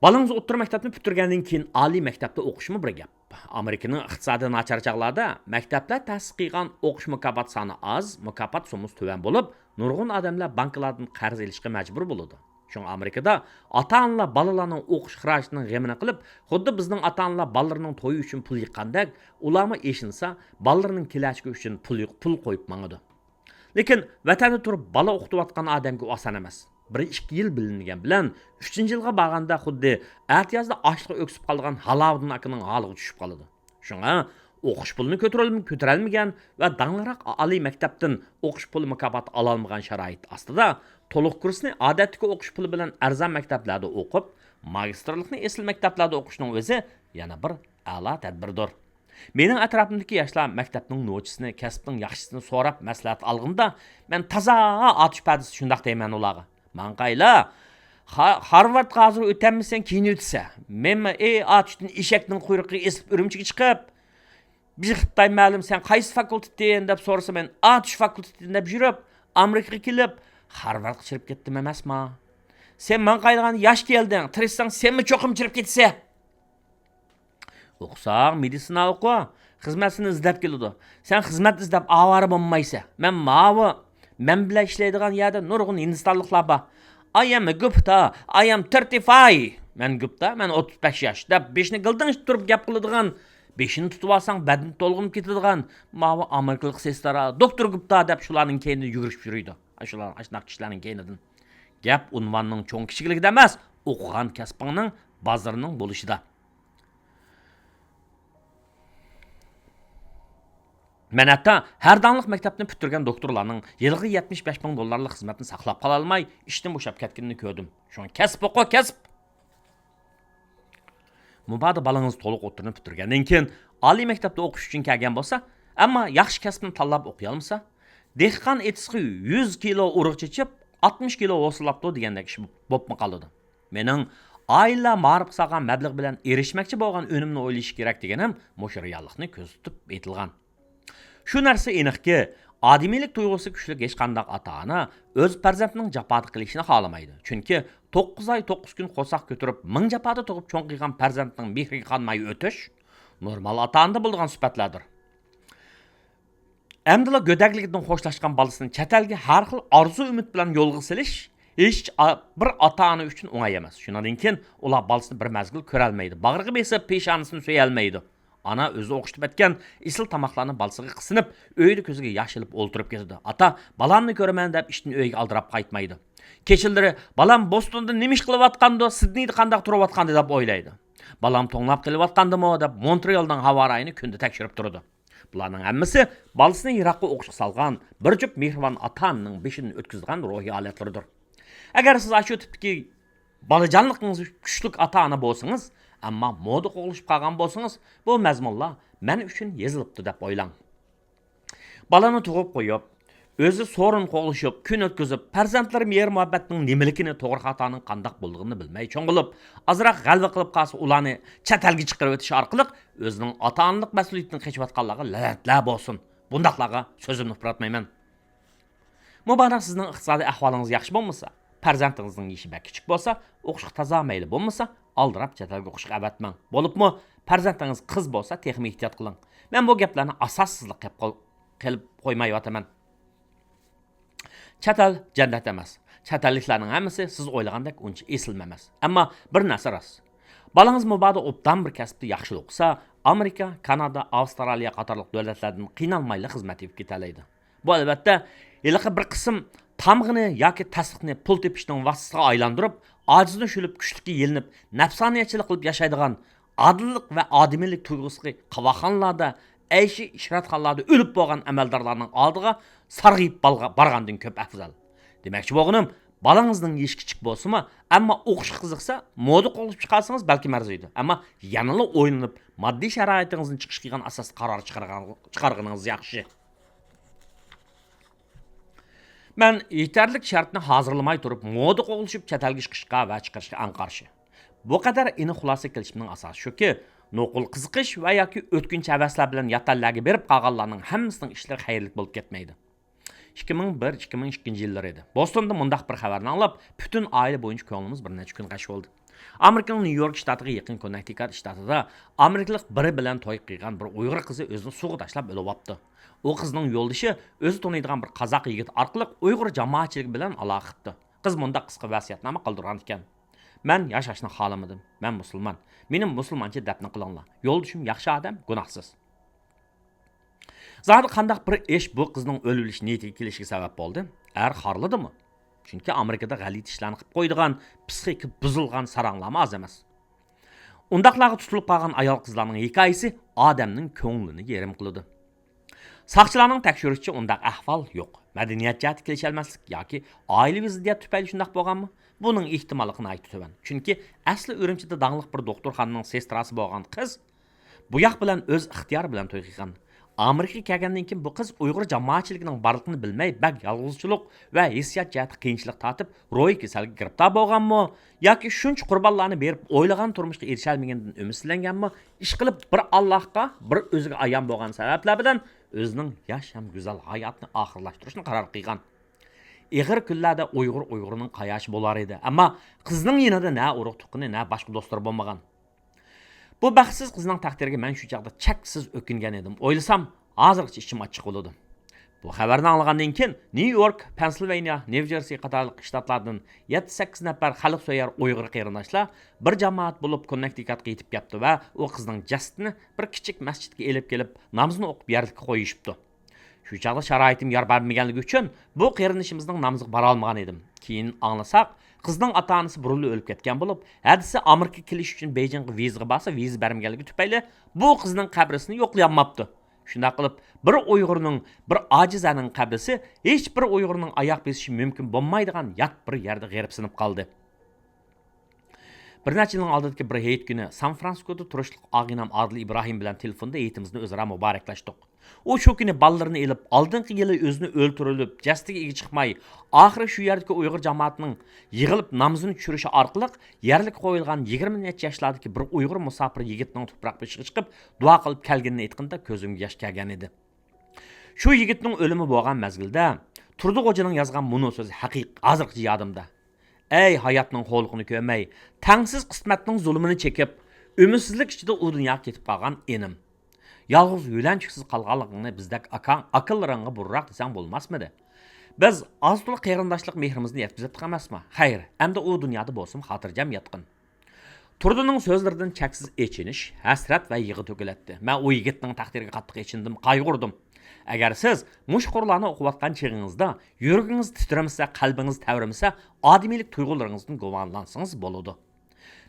بالىڭىز ئوتتۇرا مەكتەپنى پۈتتۈرگەندىن كېيىن ئالىي مەكتەپتە ئوقۇشمۇ بىر گەپ. ئامېرىكىنىڭ ئىقتىسادى ناچار چاغلاردا مەكتەپلەر تەسىس قىلغان ئوقۇش مۇكاپات سانى ئاز، مۇكاپات سوممىسى تۆۋەن بولۇپ، نۇرغۇن ئادەملەر بانكىلاردىن قەرز ئېلىشقا مەجبۇر بولىدۇ. شۇڭا ئامېرىكىدا ئاتا-ئانىلار بالىلارنىڭ ئوقۇش خىراجىتىنىڭ غېمىنى قىلىپ، خۇددى بىزنىڭ ئاتا-ئانىلار بالىلىرىنىڭ تويى ئۈچۈن پۇل يىغقاندەك، ئۇلارمۇ ئېشىنسا، بالىلىرىنىڭ كېلەچىكى ئۈچۈن پۇل يىغ-، پۇل قويۇپ ماڭىدۇ. لېكىن ۋەتەندە تۇرۇپ بالا ئوقۇتۇۋاتقان ئادەمگە ئۇ ئاسان ئەمەس. بىر ئىككى يىل بىلىنگەن بىلەن، ئۈچىنچى يىلغا بارغاندا خۇددى ئەتىيازدا ئاچلىقى ئۆكسۈپ قالىدىغان ھالاۋۇدۇن ئاكىنىڭ ھالىغا چۈشۈپ قالىدۇ. شۇڭا ئوقۇش پۇلىنى كۆتۈرەلم-، كۆتۈرەلمىگەن ۋە داڭلىراق ئالىي مەكتەپتىن ئوقۇش پۇلى مۇكاپاتى ئالالمىغان شارائىت ئاستىدا، تولۇق كۇرسنى ئادەتتىكى ئوقۇش پۇلى بىلەن ئەرزان مەكتەپلەردە ئوقۇپ، ماگىستىرلىقنى ئېسىل مەكتەپلەردە ئوقۇشنىڭ ئۆزى يەنە بىر ئەلا تەدبىردۇر. مېنىڭ ئەتراپىمدىكى ياشلار مەكتەپنىڭ نوچىسىنى، كەسىپنىڭ ياخشىسىنى سوراپ مەسلىھەت ئالغىنىدا، مەن تازا ئاتۇش پەدىسىدە شۇنداق دەيمەن ئۇلارغا. ماڭقايلا، خا-، خارۋاردقا ھازىر ئۆتەلمىسەڭ، كېيىن ئۆتىسەن. مەنمۇ ئەي ئاتۇشتىن ئېشەكنىڭ قۇيرۇقى ئېسىلىپ ئۈرۈمچىگە چىقىپ، بىر خىتاي مەلۇم، سەن قايسى فاكۇلتېتتىن دەپ سورىسا، مەن ئاتۇش فاكۇلتېتىدىن دەپ يۈرۈپ، ئامېرىكىغا كېلىپ، خارۋاردقا چىرىپ كەتتىم ئەمەسما؟ سەن ماڭقايدىغان ياش كەلدىڭ، تىرىشساڭ سەنمۇ چوقۇم چىرىپ كېتىسەن. ئوقۇساڭ مېدىتسىنا ئوقۇ، خىزمەت سېنى ئىزدەپ كېلىدۇ. سەن خىزمەت ئىزدەپ ئاۋارە بولمايسەن. مەن ماۋۇ، مەن بىلەن ئىشلەيدىغان يەردە نۇرغۇن ھىندىستانلىقلار بار. I am a Gupta, I am thirty-five. مەن گۇپتا، مەن ئوتتۇز بەش ياش، دەپ بېشىنى گىلدىڭشىتىپ تۇرۇپ گەپ قىلىدىغان، بېشىنى تۇتۇۋالساڭ بەدىنى تولغىنىپ كېتىدىغان ماۋۇ ئامېرىكىلىق سېسترا، دوكتور گۇپتا دەپ شۇلارنىڭ كەينىدىن يۈگۈرۈشۈپ يۈرىدۇ. شۇلار، ئاشۇنداق كىشىلەرنىڭ كەينىدىن. گەپ ئۇنۋاننىڭ چوڭ كىچىكلىكىدە ئەمەس، ئوقۇغان كەسپىڭنىڭ بازىرىنىڭ بولۇشىدا. مەن ھەتتا ھەر داڭلىق مەكتەپنى پۈتتۈرگەن دوكتورلارنىڭ يىلىغا يەتمىش بەش مىڭ دوللارلىق خىزمەتنى ساقلاپ قالالماي، ئىشتىن بوشاپ كەتكىنىنى كۆردۈم. شۇڭا كەسىپ ئوقۇ، كەسىپ! مۇبادا بالىڭىز تولۇق ئوتتۇرىنى پۈتتۈرگەندىن كېيىن، ئالىي مەكتەپتە ئوقۇش ئۈچۈن كەلگەن بولسا، ئەمما ياخشى كەسىپنى تاللاپ ئوقۇيالمىسا، دېھقان ئېتىزغا يۈز كىلو ئۇرۇق چېچىپ، ئاتمىش كىلو ھوسۇللاپتۇ دېگەندەك ئىش بوپمۇ قالىدۇ. مېنىڭ ئائىلە مائارىپقا سالغان مەبلەغ بىلەن ئېرىشمەكچى بولغان ئۈنۈمنى ئويلىشى كېرەك دېگىنىم مۇشۇ رېئاللىقنى كۆزىتىپ ئېيتىلغان. شۇ نەرسە ئېنىقكى، ئادىمىيلىك تۇيغۇسى كۈچلۈك ھېچقانداق ئاتا-ئانا ئۆز پەرزەنتىنىڭ جاپادا قېلىشىنى خالىمايدۇ. چۈنكى توققۇز ئاي، توققۇز كۈن قورساق كۆتۈرۈپ، مىڭ جاپادا تۇغۇپ چوڭ قىلغان پەرزەنتنىڭ مېھرىگە قانماي ئۆتۈش نورمال ئاتا-ئانىدا بولىدىغان سۈپەتلەردۇر. ئەمدىلا گۆدەكلىكىدىن خوشلاشقان بالىسىنى چەت ئەلگە ھەر خىل ئارزۇ-ئۈمىد بىلەن يولغا سېلىش ھېچ ئا-، بىر ئاتا-ئانا ئۈچۈن ئوڭاي ئەمەس. شۇنىڭدىن كېيىن ئۇلار بالىسىنى بىر مەزگىل كۆرەلمەيدۇ، باغرىغا بېسىپ، پېشانىسىنى سۆيەلمەيدۇ. ئانا ئۆزى ئوخشىتىپ ئەتكەن ئېسىل تاماقلارنى بالىسىغا قىسىنىپ، ئۆيدە كۆزىگە ياش ئېلىپ ئولتۇرۇپ كېتىدۇ. ئاتا، بالامنى كۆرىمەن دەپ ئىشتىن ئۆيگە ئالدىراپ قايتمايدۇ. كېچىلىرى، بالام بوستوندا نېمە ئىش قىلىۋاتقاندۇ، سىدنېيدا قانداق تۇرۇۋاتقاندۇ دەپ ئويلايدۇ. بالام توڭلاپ قېلىۋاتقاندىمۇ دەپ مونترېئالنىڭ ھاۋا رايىنى كۈندە تەكشۈرۈپ تۇرىدۇ. بۇلارنىڭ ھەممىسى بالىسىنى يىراققا ئوقۇشقا سالغان بىر جۈپ مېھرىبان ئاتا-ئانىنىڭ بېشىدىن ئۆتكۈزىدىغان روھىي ھالەتلىرىدۇر. ئەگەر سىز ئاشۇ تىپتىكى بالىجانلىقىڭىز كۈچلۈك ئاتا-ئانا بولسىڭىز، ئەمما مودا قوغلىشىپ قالغان بولسىڭىز، بۇ مەزمۇنلار مەن ئۈچۈن يېزىلىپتۇ دەپ ئويلاڭ. بالىنى تۇغۇپ قويۇپ، ئۆزى سورۇن قوغلىشىپ، كۈن ئۆتكۈزۈپ، پەرزەنتلىرى مېھىر-مۇھەببەتنىڭ نېمىلىكىنى، توغرا-خاتانىڭ قانداق بولىدىغىنى بىلمەي چوڭ بولۇپ، ئازراق غەلۋە قىلىپ قالسا، ئۇلارنى چەت ئەلگە چىقىرىۋېتىش ئارقىلىق ئۆزىنىڭ ئاتا-ئانىلىق مەسئۇلىيىتىدىن قېچىۋاتقانلارغا لەنەتلەر بولسۇن. بۇنداقلارغا سۆزۈمنى ئۇپراتمايمەن. مۇبادا سىزنىڭ ئىقتىسادىي ئەھۋالىڭىز ياخشى بولمىسا، پەرزەنتىڭىزنىڭ يېشى بەك كىچىك بولسا، ئوقۇشقا تازا مەيلى بولمىسا، ئالدىراپ چەت ئەلگە ئوقۇشقا ئەۋەتمەڭ. بولۇپمۇ پەرزەنتىڭىز قىز بولسا، تېخىمۇ ئېھتىيات قىلىڭ. مەن بۇ گەپلەرنى ئاساسسىزلا قىلىپ قوي-، قىلىپ قويمايۋاتىمەن. چەت ئەل جەننەت ئەمەس. چەت ئەللىكلەرنىڭ ھەممىسى سىز ئويلىغاندەك ئۇنچە ئېسىلمۇ ئەمەس. ئەمما بىر نەرسە راست. بالىڭىز مۇبادا ئوبدان بىر كەسىپتە ياخشىلا ئوقۇسا، ئامېرىكا، كانادا، ئاۋسترالىيە قاتارلىق دۆلەتلەردىن قىينالمايلا خىزمەت تېپىپ كېتەلەيدۇ. بۇ، ئەلۋەتتە، ھېلىقى بىر قىسىم تامغىنى ياكى تەستىقنى پۇل تېپىشنىڭ ۋاسىتىسىغا ئايلاندۇرۇپ، ئاجىزنى شۈلۈپ، كۈچلۈككە يېلىنىپ، نەپسانىيەتچىلىك قىلىپ ياشايدىغان، ئادىللىق ۋە ئادىمىيلىك تۇيغۇسى قاۋاقخانىلاردا، ئەيشى ئىشرەتخانىلاردا ئۆلۈپ بولغان ئەمەلدارلارنىڭ ئالدىغا سارغىيىپ بالغا-، بارغاندىن كۆپ ئەۋزەل. دېمەكچى بولغىنىم، بالىڭىزنىڭ يېشى كىچىك بولسىمۇ، ئەمما ئوقۇشقا قىزىقسا، مودا قوغلىشىپ چىقارسىڭىز بەلكىم ئەرزىيدۇ. ئەمما يەنىلا ئويلىنىپ، ماددىي شارائىتىڭىزنى چىقىش قىلغان ئاساستا قارار چىقارغان-، چىقارغىنىڭىز ياخشى. مەن يېتەرلىك شەرتنى ھازىرلىماي تۇرۇپ، مودا قوغلىشىپ چەت ئەلگە چىقىشقا ۋە چىقىرىشقا ئەڭ قارشى. بۇ قەدەر ئېنىق خۇلاسە كېلىشىمنىڭ ئاساسى شۇكى، نوقۇل قىزىقىش ۋە ياكى ئۆتكۈنچى ھەۋەسلەر بىلەن يات ئەللەرگە بېرىپ قالغانلارنىڭ ھەممىسىنىڭ ئىشلىرى خەيرلىك بولۇپ كەتمەيدۇ. ئىككى مىڭ بىر، ئىككى مىڭ ئىككىنچى يىللىرى ئىدى. بوستوندا مۇنداق بىر خەۋەرنى ئاڭلاپ، پۈتۈن ئائىلە بويىچە كۆڭلىمىز بىر نەچچە كۈن غەش بولدى. ئامېرىكىنىڭ نيۇ يورك شتاتىغا يېقىن كوننېكتىكات شتاتىدا ئامېرىكىلىق بىرى بىلەن توي قىلغان بىر ئۇيغۇر قىزى ئۆزىنى سۇغا تاشلاپ ئۆلۈۋاپتۇ. ئۇ قىزنىڭ يولدىشى ئۆزى تونۇيدىغان بىر قازاق يىگىت ئارقىلىق ئۇيغۇر جامائەتچىلىكى بىلەن ئالاقە قىپتۇ. قىز مۇنداق قىسقا ۋەسىيەتنامە قالدۇرغان ئىكەن: «مەن ياشاشنى خالىمىدىم. مەن مۇسۇلمان. مېنى مۇسۇلمانچە دەپنە قىلىڭلار. يولدىشىم ياخشى ئادەم، گۇناھسىز.» زادى قانداق بىر ئىش بۇ قىزنىڭ ئۆلۈۋېلىش نىيىتىگە كېلىشىگە سەۋەب بولدى؟ ئەر خارلىدىمۇ؟ چۈنكى ئامېرىكىدا غەلىتە ئىشلارنى قىلىپ قويىدىغان پسىخىكا بۇزۇلغان ساراڭلارمۇ ئاز ئەمەس. ئۇنداقلارغا تۇتۇلۇپ قالغان ئايال-قىزلارنىڭ ھېكايىسى ئادەمنىڭ كۆڭلىنى يېرىم قىلىدۇ. ساقچىلارنىڭ تەكشۈرۈشىچە، ئۇنداق ئەھۋال يوق. مەدەنىيەت جەھەتتە كېلىشەلمەسلىك ياكى ئائىلىۋى زىددىيەت تۈپەيلى شۇنداق بولغانمۇ؟ بۇنىڭ ئېھتىماللىقى ناھايىتى تۆۋەن. چۈنكى ئەسلى ئۈرۈمچىدە داڭلىق بىر دوختۇرخانىنىڭ سېستراسى بولغان قىز بۇ ياق بىلەن ئۆز ئىختىيارى بىلەن توي قىلغان. ئامېرىكىغا كەلگەندىن كېيىن بۇ قىز ئۇيغۇر جامائەتچىلىكىنىڭ بارلىقىنى بىلمەي، بەك يالغۇزچىلىق ۋە ھېسسىيات جەھەتتە قىيىنچىلىق تارتىپ، روھىي كېسەلگە گىرىپتار بولغانمۇ ياكى شۇنچە قۇربانلارنى بېرىپ، ئويلىغان تۇرمۇشقا ئېرىشەلمىگەندىن ئۈمىدسىزلەنگەنمۇ، ئىشقىلىپ بىر ئاللاھقا، بىر ئۆزىگە ئايان بولغان سەۋەبلەر بىلەن ئۆزىنىڭ ياش ھەم گۈزەل ھاياتىنى ئاخىرلاشتۇرۇشنى قارار قىلغان. ئېغىر كۈنلەردە ئۇيغۇر ئۇيغۇرنىڭ قاياشى بولار ئىدى، ئەمما قىزنىڭ يېنىدا نە ئۇرۇق تۇغقىنى، نە باشقا دوستلىرى بولمىغان. بۇ بەختسىز قىزنىڭ تەقدىرىگە مەن شۇ چاغدا چەكسىز ئۆكۈنگەن ئىدىم. ئويلىسام، ھازىرغىچە ئىچىم ئاچچىق بولىدۇ. بۇ خەۋەرنى ئاڭلىغاندىن كېيىن، نيۇ يورك، پەنسىلۋانىيە، نيۇ جېرسى قاتارلىق شتاتلاردىن يەتتە-سەككىز نەپەر خەلقسۆيەر ئۇيغۇر قېرىنداشلار بىر جامائەت بولۇپ كوننېكتىكاتقا يېتىپ كەپتۇ ۋە ئۇ قىزنىڭ جەسىتىنى بىر كىچىك مەسچىتكە ئېلىپ كېلىپ، نامىزىنى ئوقۇپ يەرلىككە قويۇشۇپتۇ. شۇ چاغدا شارائىتىم يار بەرمىگەنلىكى ئۈچۈن بۇ قېرىندىشىمىزنىڭ نامىزىغا بارالمىغان ئىدىم. كېيىن ئاڭلىساق، قىزنىڭ ئاتا-ئانىسى بۇرۇنلا ئۆلۈپ كەتكەن بولۇپ، ھەدىسى ئامېرىكىغا كېلىش ئۈچۈن بېيجىڭغا ۋىزىغا بارسا، ۋىزا بەرمىگەنلىكى تۈپەيلى بۇ قىزنىڭ قەبرىسىنى يوقلىيالماپتۇ. شۇنداق قىلىپ، بىر ئۇيغۇرنىڭ، بىر ئاجىزەنىڭ قەبرىسى ھېچ بىر ئۇيغۇرنىڭ ئاياغ بېسىشى مۇمكىن بولمايدىغان يات بىر يەردە غېرىبسىنىپ قالدى. بىر نەچچە يىلنىڭ ئالدىدىكى بىر ھېيت كۈنى سان فرانسىسكودا تۇرۇشلۇق ئاغىنەم ئادىل ئىبراھىم بىلەن تېلېفوندا ھېيتىمىزنى ئۆزئارا مۇبارەكلەشتۇق. ئۇ شۇ كۈنى بالىلىرىنى ئېلىپ، ئالدىنقى يىلى ئۆزىنى ئۆلتۈرۈلۈپ، جەسىتىگە ئىگە چىقماي، ئاخىرى شۇ يەردىكى ئۇيغۇر جامائىتىنىڭ يىغىلىپ نامىزىنى چۈشۈرۈشى ئارقىلىق يەرلىككە قويۇلغان يىگىرمە نەچچە ياشلاردىكى بىر ئۇيغۇر مۇساپىر يىگىتنىڭ تۇپراق بېشىغا چىقىپ دۇئا قىلىپ كەلگىنىنى ئېيتقىنىدا كۆزۈمگە ياش كەلگەن ئىدى. شۇ يىگىتنىڭ ئۆلۈمى بولغان مەزگىلدە تۇردى غوجىنىڭ يازغان مۇنۇ سۆزى ھەقىقىي ھازىرغىچە يادىمدا. ئەي ھاياتنىڭ خورلۇقىنى كۆرمەي، تەڭسىز قىسمەتنىڭ زۇلۇمىنى چېكىپ، ئۈمىدسىزلىك ئىچىدە ئۇ دۇنياغا كېتىپ قالغان ئىنىم. يالغۇز يۆلەنچۈكسىز قالغانلىقىڭنى بىزدەك ئاكاڭ، ئاكىلىرىڭغا بۇرۇنراق دېسەڭ بولماسمىدى؟ بىز ئاز-تولا قېرىنداشلىق مېھرىمىزنى يەتكۈزەتتۇق ئەمەسمۇ؟ خەير، ئەمدى ئۇ دۇنيادا بولسىمۇ خاتىرجەم ياتقىن. تۇردىنىڭ سۆزلىرىدىن چەكسىز ئېچىنىش، ھەسرەت ۋە يىغا تۆكۈلەتتى. مەن ئۇ يىگىتنىڭ تەقدىرىگە قاتتىق ئېچىندىم، قايغۇردۇم. ئەگەر سىز مۇشۇ قۇرلارنى ئوقۇۋاتقان چېغىڭىزدا يۈرىكىڭىز تىترىمىسە، قەلبىڭىز تەۋرىمىسە، ئادىمىيلىك تۇيغۇلىرىڭىزدىن گۇمانلانسىڭىز بولىدۇ.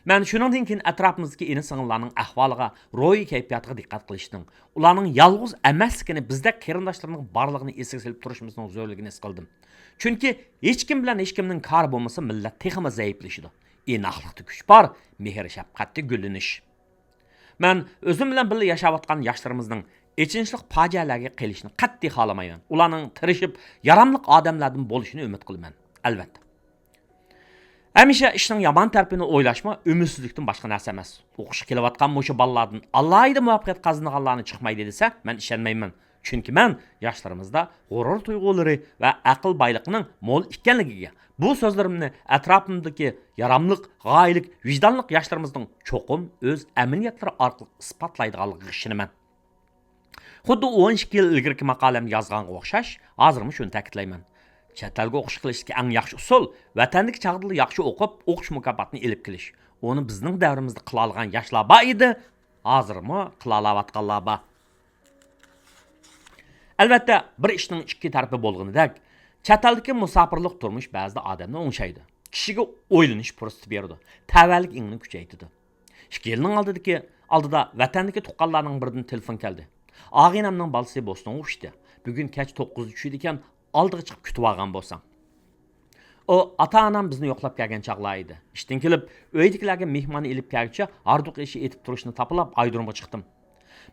مەن شۇنىڭدىن كېيىن ئەتراپىمىزدىكى ئىنى-سىڭىللارنىڭ ئەھۋالىغا، روھىي كەيپىياتىغا دىققەت قىلىشنىڭ، ئۇلارنىڭ يالغۇز ئەمەسلىكىنى، بىزدەك قېرىنداشلىرىنىڭ بارلىقىنى ئېسىگە سېلىپ تۇرۇشىمىزنىڭ زۆرۈرلۈكىنى ھېس قىلدىم. چۈنكى ھېچكىم بىلەن ھېچكىمنىڭ كارى بولمىسا، مىللەت تېخىمۇ زەئىپلىشىدۇ. ئىناقلىقتا كۈچ بار، مېھىر-شەپقەتتە گۈللىنىش. مەن ئۆزۈم بىلەن بىللە ياشاۋاتقان ياشلىرىمىزنىڭ ئېچىنىشلىق پاجىئەلەرگە قېلىشىنى قەتئىي خالىمايمەن. ئۇلارنىڭ تىرىشىپ، ياراملىق ئادەملەردىن بولۇشىنى ئۈمىد قىلىمەن، ئەلۋەتتە. ھەمىشە ئىشنىڭ يامان تەرىپىنى ئويلاشمۇ ئۈمىدسىزلىكتىن باشقا نەرسە ئەمەس. ئوقۇشقا كېلىۋاتقان مۇشۇ بالىلاردىن ئالاھىدە مۇۋەپپەقىيەت قازىنىدىغانلارنى چىقمايدۇ دېسە، مەن ئىشەنمەيمەن. چۈنكى مەن ياشلىرىمىزدا غۇرۇر تۇيغۇلىرى ۋە ئەقىل بايلىقىنىڭ مول ئىكەنلىكىگە، بۇ سۆزلىرىمنى ئەتراپىمدىكى ياراملىق، غايىلىك، ۋىجدانلىق ياشلىرىمىزنىڭ چوقۇم ئۆز ئەمەلىيەتلىرى ئارقىلىق ئىسپاتلايدىغانلىقىغا ئىشىنىمەن. خۇددى ئون ئىككى يىل ئىلگىرىكى ماقالەمدە يازغانغا ئوخشاش، ھازىرمۇ شۇنى تەكىتلەيمەن. چەت ئەلگە ئوقۇش قىلىشتىكى ئەڭ ياخشى ئۇسۇل، ۋەتەندىكى چاغدىلا ياخشى ئوقۇپ، ئوقۇش مۇكاپاتىنى ئېلىپ كېلىش. ئۇنى بىزنىڭ دەۋرىمىزدە قىلالىغان ياشلار بار ئىدى، ھازىرمۇ قىلالاۋاتقانلار بار. ئەلۋەتتە، بىر ئىشنىڭ ئىككى تەرىپى بولغىنىدەك، چەت ئەلدىكى مۇساپىرلىق تۇرمۇش بەزىدە ئادەمنى ئوڭشايدۇ. كىشىگە ئويلىنىش پۇرسىتى بېرىدۇ، تەۋەلىك ئېڭىنى كۈچەيتىدۇ. ئىككى يىلنىڭ ئالدىدىكى، ئالدىدا ۋەتەندىكى تۇغقانلارنىڭ بىرىدىن تېلېفون كەلدى. ئاغىنەمنىڭ بالىسى بوستونغا ئۇچتى. بۈگۈن كەچ توققۇزدا چۈشىدىكەن، ئالدىغا چىقىپ كۈتۈۋالغان بولساڭ. ئۇ ئاتا-ئانام بىزنى يوقلاپ كەلگەن چاغلار ئىدى. ئىشتىن كېلىپ، ئۆيدىكىلەرگە مېھمان ئېلىپ كەلگۈچە ھاردۇق ئېشى ئېتىپ تۇرۇشنى تاپىلاپ ئايرودرومغا چىقتىم.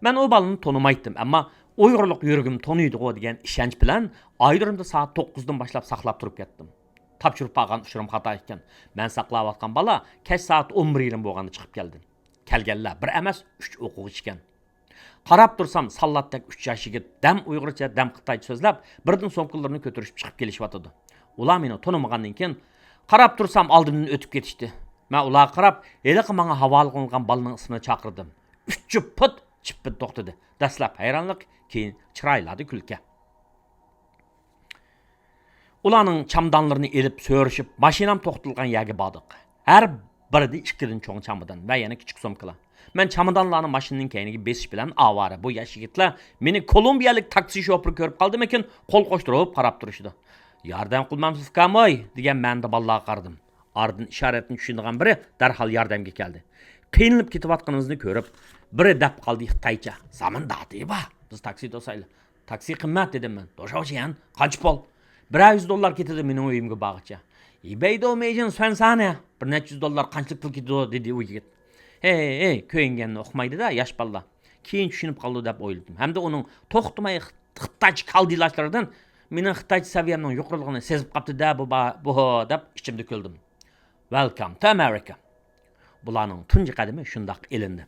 مەن ئۇ بالىنى تونۇمايتتىم، ئەمما ئۇيغۇرلۇق يۈرىكىم تونۇيدىغۇ دېگەن ئىشەنچ بىلەن ئايرودرومدا سائەت توققۇزدىن باشلاپ ساقلاپ تۇرۇپ كەتتىم. تاپشۇرۇپ بارغان ئۇچۇرۇم خاتا ئىكەن. مەن ساقلاۋاتقان بالا كەچ سائەت ئون بىر يېرىم بولغاندا چىقىپ كەلدى. كەلگەنلەر بىر ئەمەس، ئۈچ ئوقۇغۇچى ئىكەن. قاراپ تۇرسام، ساللاتتەك ئۈچ ياش يىگىت دەم ئۇيغۇرچە، دەم خىتايچە سۆزلەپ، بىردىن سومكىلىرىنى كۆتۈرۈشۈپ چىقىپ كېلىشىۋاتىدۇ. ئۇلار مېنى تونۇمىغاندىن كېيىن، قاراپ تۇرسام، ئالدىمدىن ئۆتۈپ كېتىشتى. مەن ئۇلارغا قاراپ، ھېلىقى ماڭا ھاۋالە قىلىنغان بالىنىڭ ئىسمىنى چاقىردىم. ئۈچ جۈپ پۇت چىپپىدە توختىدى. دەسلەپ ھەيرانلىق، كېيىن چىرايلاردا كۈلكە. ئۇلارنىڭ چامدانلىرىنى ئېلىپ سۆرىشىپ، ماشىنام توختىتىلغان يەرگە باردۇق. ھەر بىرىدە ئىككىدىن چوڭ چامدان ۋە يەنە كىچىك سومكىلار. مەن چامدانلارنى ماشىنىنىڭ كەينىگە بېسىش بىلەن ئاۋارە بۇ ياش يىگىتلەر مېنى كولومبىيەلىك تاكسى شوپۇرى كۆرۈپ قالدىمىكىن، قول قوشتۇرۇپ قاراپ تۇرۇشىدۇ. ياردەم قىلمامسىز ئۇكام ھوي؟ دېگەن مەنىدە بالىلارغا قارىدىم. ئارىدىن ئىشارەتنى چۈشىنىدىغان بىرى دەرھال ياردەمگە كەلدى. قىينىلىپ كېتىۋاتقىنىمىزنى كۆرۈپ، بىرى دەپ قالدى خىتايچە: زامىن داتى با، بىز تاكسى توسايلى. تاكسى قىممەت، دېدىم مەن. توشاۋچيەن، قانچە پۇل؟ بىرەر يۈز دوللار كېتىدۇ مېنىڭ ئۆيۈمگە بارغىچە. ئىبەيدو مېيجىن سۈەنسانە، بىر نەچچە يۈز دوللار قانچىلىك پۇل كېتىدۇ، دېدى ئۇ يىگىت. ھەي، ھەي، كۆيۈنگەننى ئۇقمايدۇ-دە ياش بالىلار. كېيىن چۈشىنىپ قالىدۇ دەپ ئويلىدىم. ھەمدە ئۇنىڭ توختىماي خىت-، خىتايچە كالدىلاشلىرىدىن مېنىڭ خىتايچە سەۋىيەمنىڭ يۇقىرىلىقىنى سېزىپ قاپتۇ-دە بۇ با-، بۇ، دەپ ئىچىمدە كۈلدۈم. Welcome to America. بۇلارنىڭ تۇنجى قەدىمى شۇنداق ئېلىندى.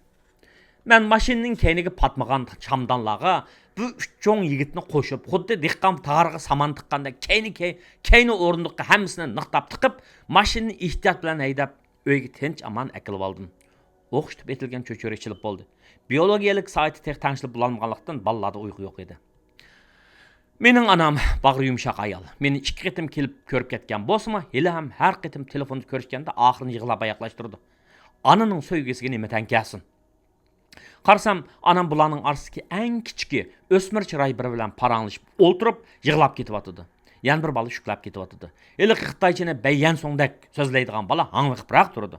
مەن ماشىنىنىڭ كەينىگە پاتمىغان چامدانلارغا بۇ ئۈچ چوڭ يىگىتنى قوشۇپ، خۇددى دېھقان تاغارغا سامان تىققاندەك كەينى-كەي-، كەينى ئورۇندۇققا ھەممىسىنى نىقتاپ تىقىپ، ماشىنىنى ئېھتىيات بىلەن ھەيدەپ، ئۆيگە تىنچ-ئامان ئەكېلىۋالدىم. ئوخشىتىپ ئېتىلگەن چۆچۈرە ئېچىلىپ بولدى. بىيولوگىيەلىك سائىتى تېخى تەڭشىلىپ بولالمىغانلىقتىن، بالىلاردا ئۇيقۇ يوق ئىدى. مېنىڭ ئانام باغرى يۇمشاق ئايال. مېنى ئىككى قېتىم كېلىپ كۆرۈپ كەتكەن بولسىمۇ، ھېلىھەم ھەر قېتىم تېلېفوندا كۆرۈشكەندە ئاخىرىنى يىغلاپ ئاياغلاشتۇرىدۇ. ئانىنىڭ سۆيگۈسىگە نېمە تەڭ كەلسۇن؟ قارىسام، ئانام بۇلارنىڭ ئارىسىدىكى ئەڭ كىچىكى، ئۆسمۈر چىراي بىرى بىلەن پاراڭلىشىپ ئولتۇرۇپ يىغلاپ كېتىۋاتىدۇ. يەنە بىر بالا شۈكلەپ كېتىۋاتىدۇ. ھېلىقى خىتايچىنى بەييەنسۇڭدەك سۆزلەيدىغان بالا ھاڭۋېقىپراق تۇرىدۇ.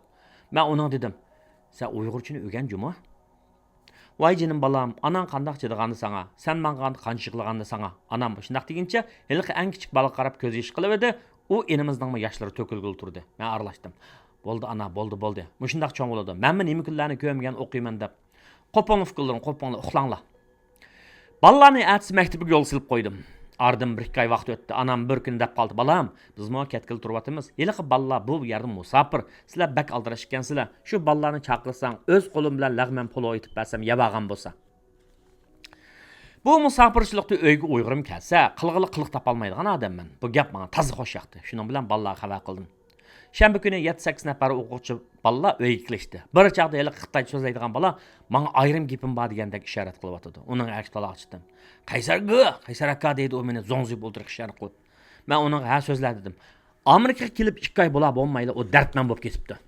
مەن ئۇنىڭغا دېدىم: سەن ئۇيغۇرچىنى ئۆگەن جۇمۇ. ۋاي جېنىم بالام، ئاناڭ قانداق چىدىغاندا ساڭا، سەن ماڭا قانچە يىغلىغاندا ساڭا. ئانام مۇشۇنداق دېگىنىچە، ھېلىقى ئەڭ كىچىك بالىغا قاراپ كۆز يېشى قىلىۋىدى. ئۇ ئىنىمىزنىڭمۇ ياشلىرى تۆكۈلگىلى تۇردى. مەن ئارىلاشتىم. بولدى ئانا، بولدى، بولدى. مۇشۇنداق چوڭ بولىدۇ. مەنمۇ نېمە كۈنلەرنى كۆرمىگەن ئوقۇيمەن دەپ. قوپۇڭلار ئۇكىلىرىم، قوپۇڭلار، ئۇخلاڭلار. بالىلارنى ئەتىسى مەكتىپىگە يول سېلىپ قويدۇم. ئارىدىن بىر ئىككى ئاي ۋاقىت ئۆتتى. ئانام بىر كۈنى دەپ قالدى: بالام، بىزمۇ كەتكىلى تۇرۇۋاتىمىز. ھېلىقى بالىلار بۇ يەردە مۇساپىر. سىلەر بەك ئالدىراش ئىكەنسىلەر. شۇ بالىلارنى چاقىرساڭ، ئۆز قولۇم بىلەن لەغمەن پولۇ ئېتىپ بەرسەم يەۋالغان بولسا. بۇ مۇساپىرچىلىقتا ئۆيگە ئۇيغۇرۇم كەلسە، قىلغىلى قىلىق تاپالمايدىغان ئادەممەن. بۇ گەپ ماڭا تازا خوش ياقتى. شۇنىڭ بىلەن بالىلار خەۋەر قىلدىم. شەنبە كۈنى يەتتە-سەككىز نەپەر ئوقۇغۇچى بالىلار ئۆيگە كېلىشتى. بىر چاغدا ھېلىقى خىتايچە سۆزلەيدىغان بالا ماڭا ئايرىم گېپىم بار دېگەندەك ئىشارەت قىلىۋاتىدۇ. ئۇنىڭغا ئەگىشىپ تالاغا چىقتىم. قەيسەر گۇ، قەيسەر ئاكا دەيدۇ ئۇ مېنى زوڭزىيىپ ئولتۇرۇپ ئىشارەت قىلىپ. مەن ئۇنىڭغا ھە سۆزلە دېدىم. ئامېرىكىغا كېلىپ ئىككى ئاي بولا بولمايلا ئۇ دەردمەن بولۇپ كېتىپتۇ.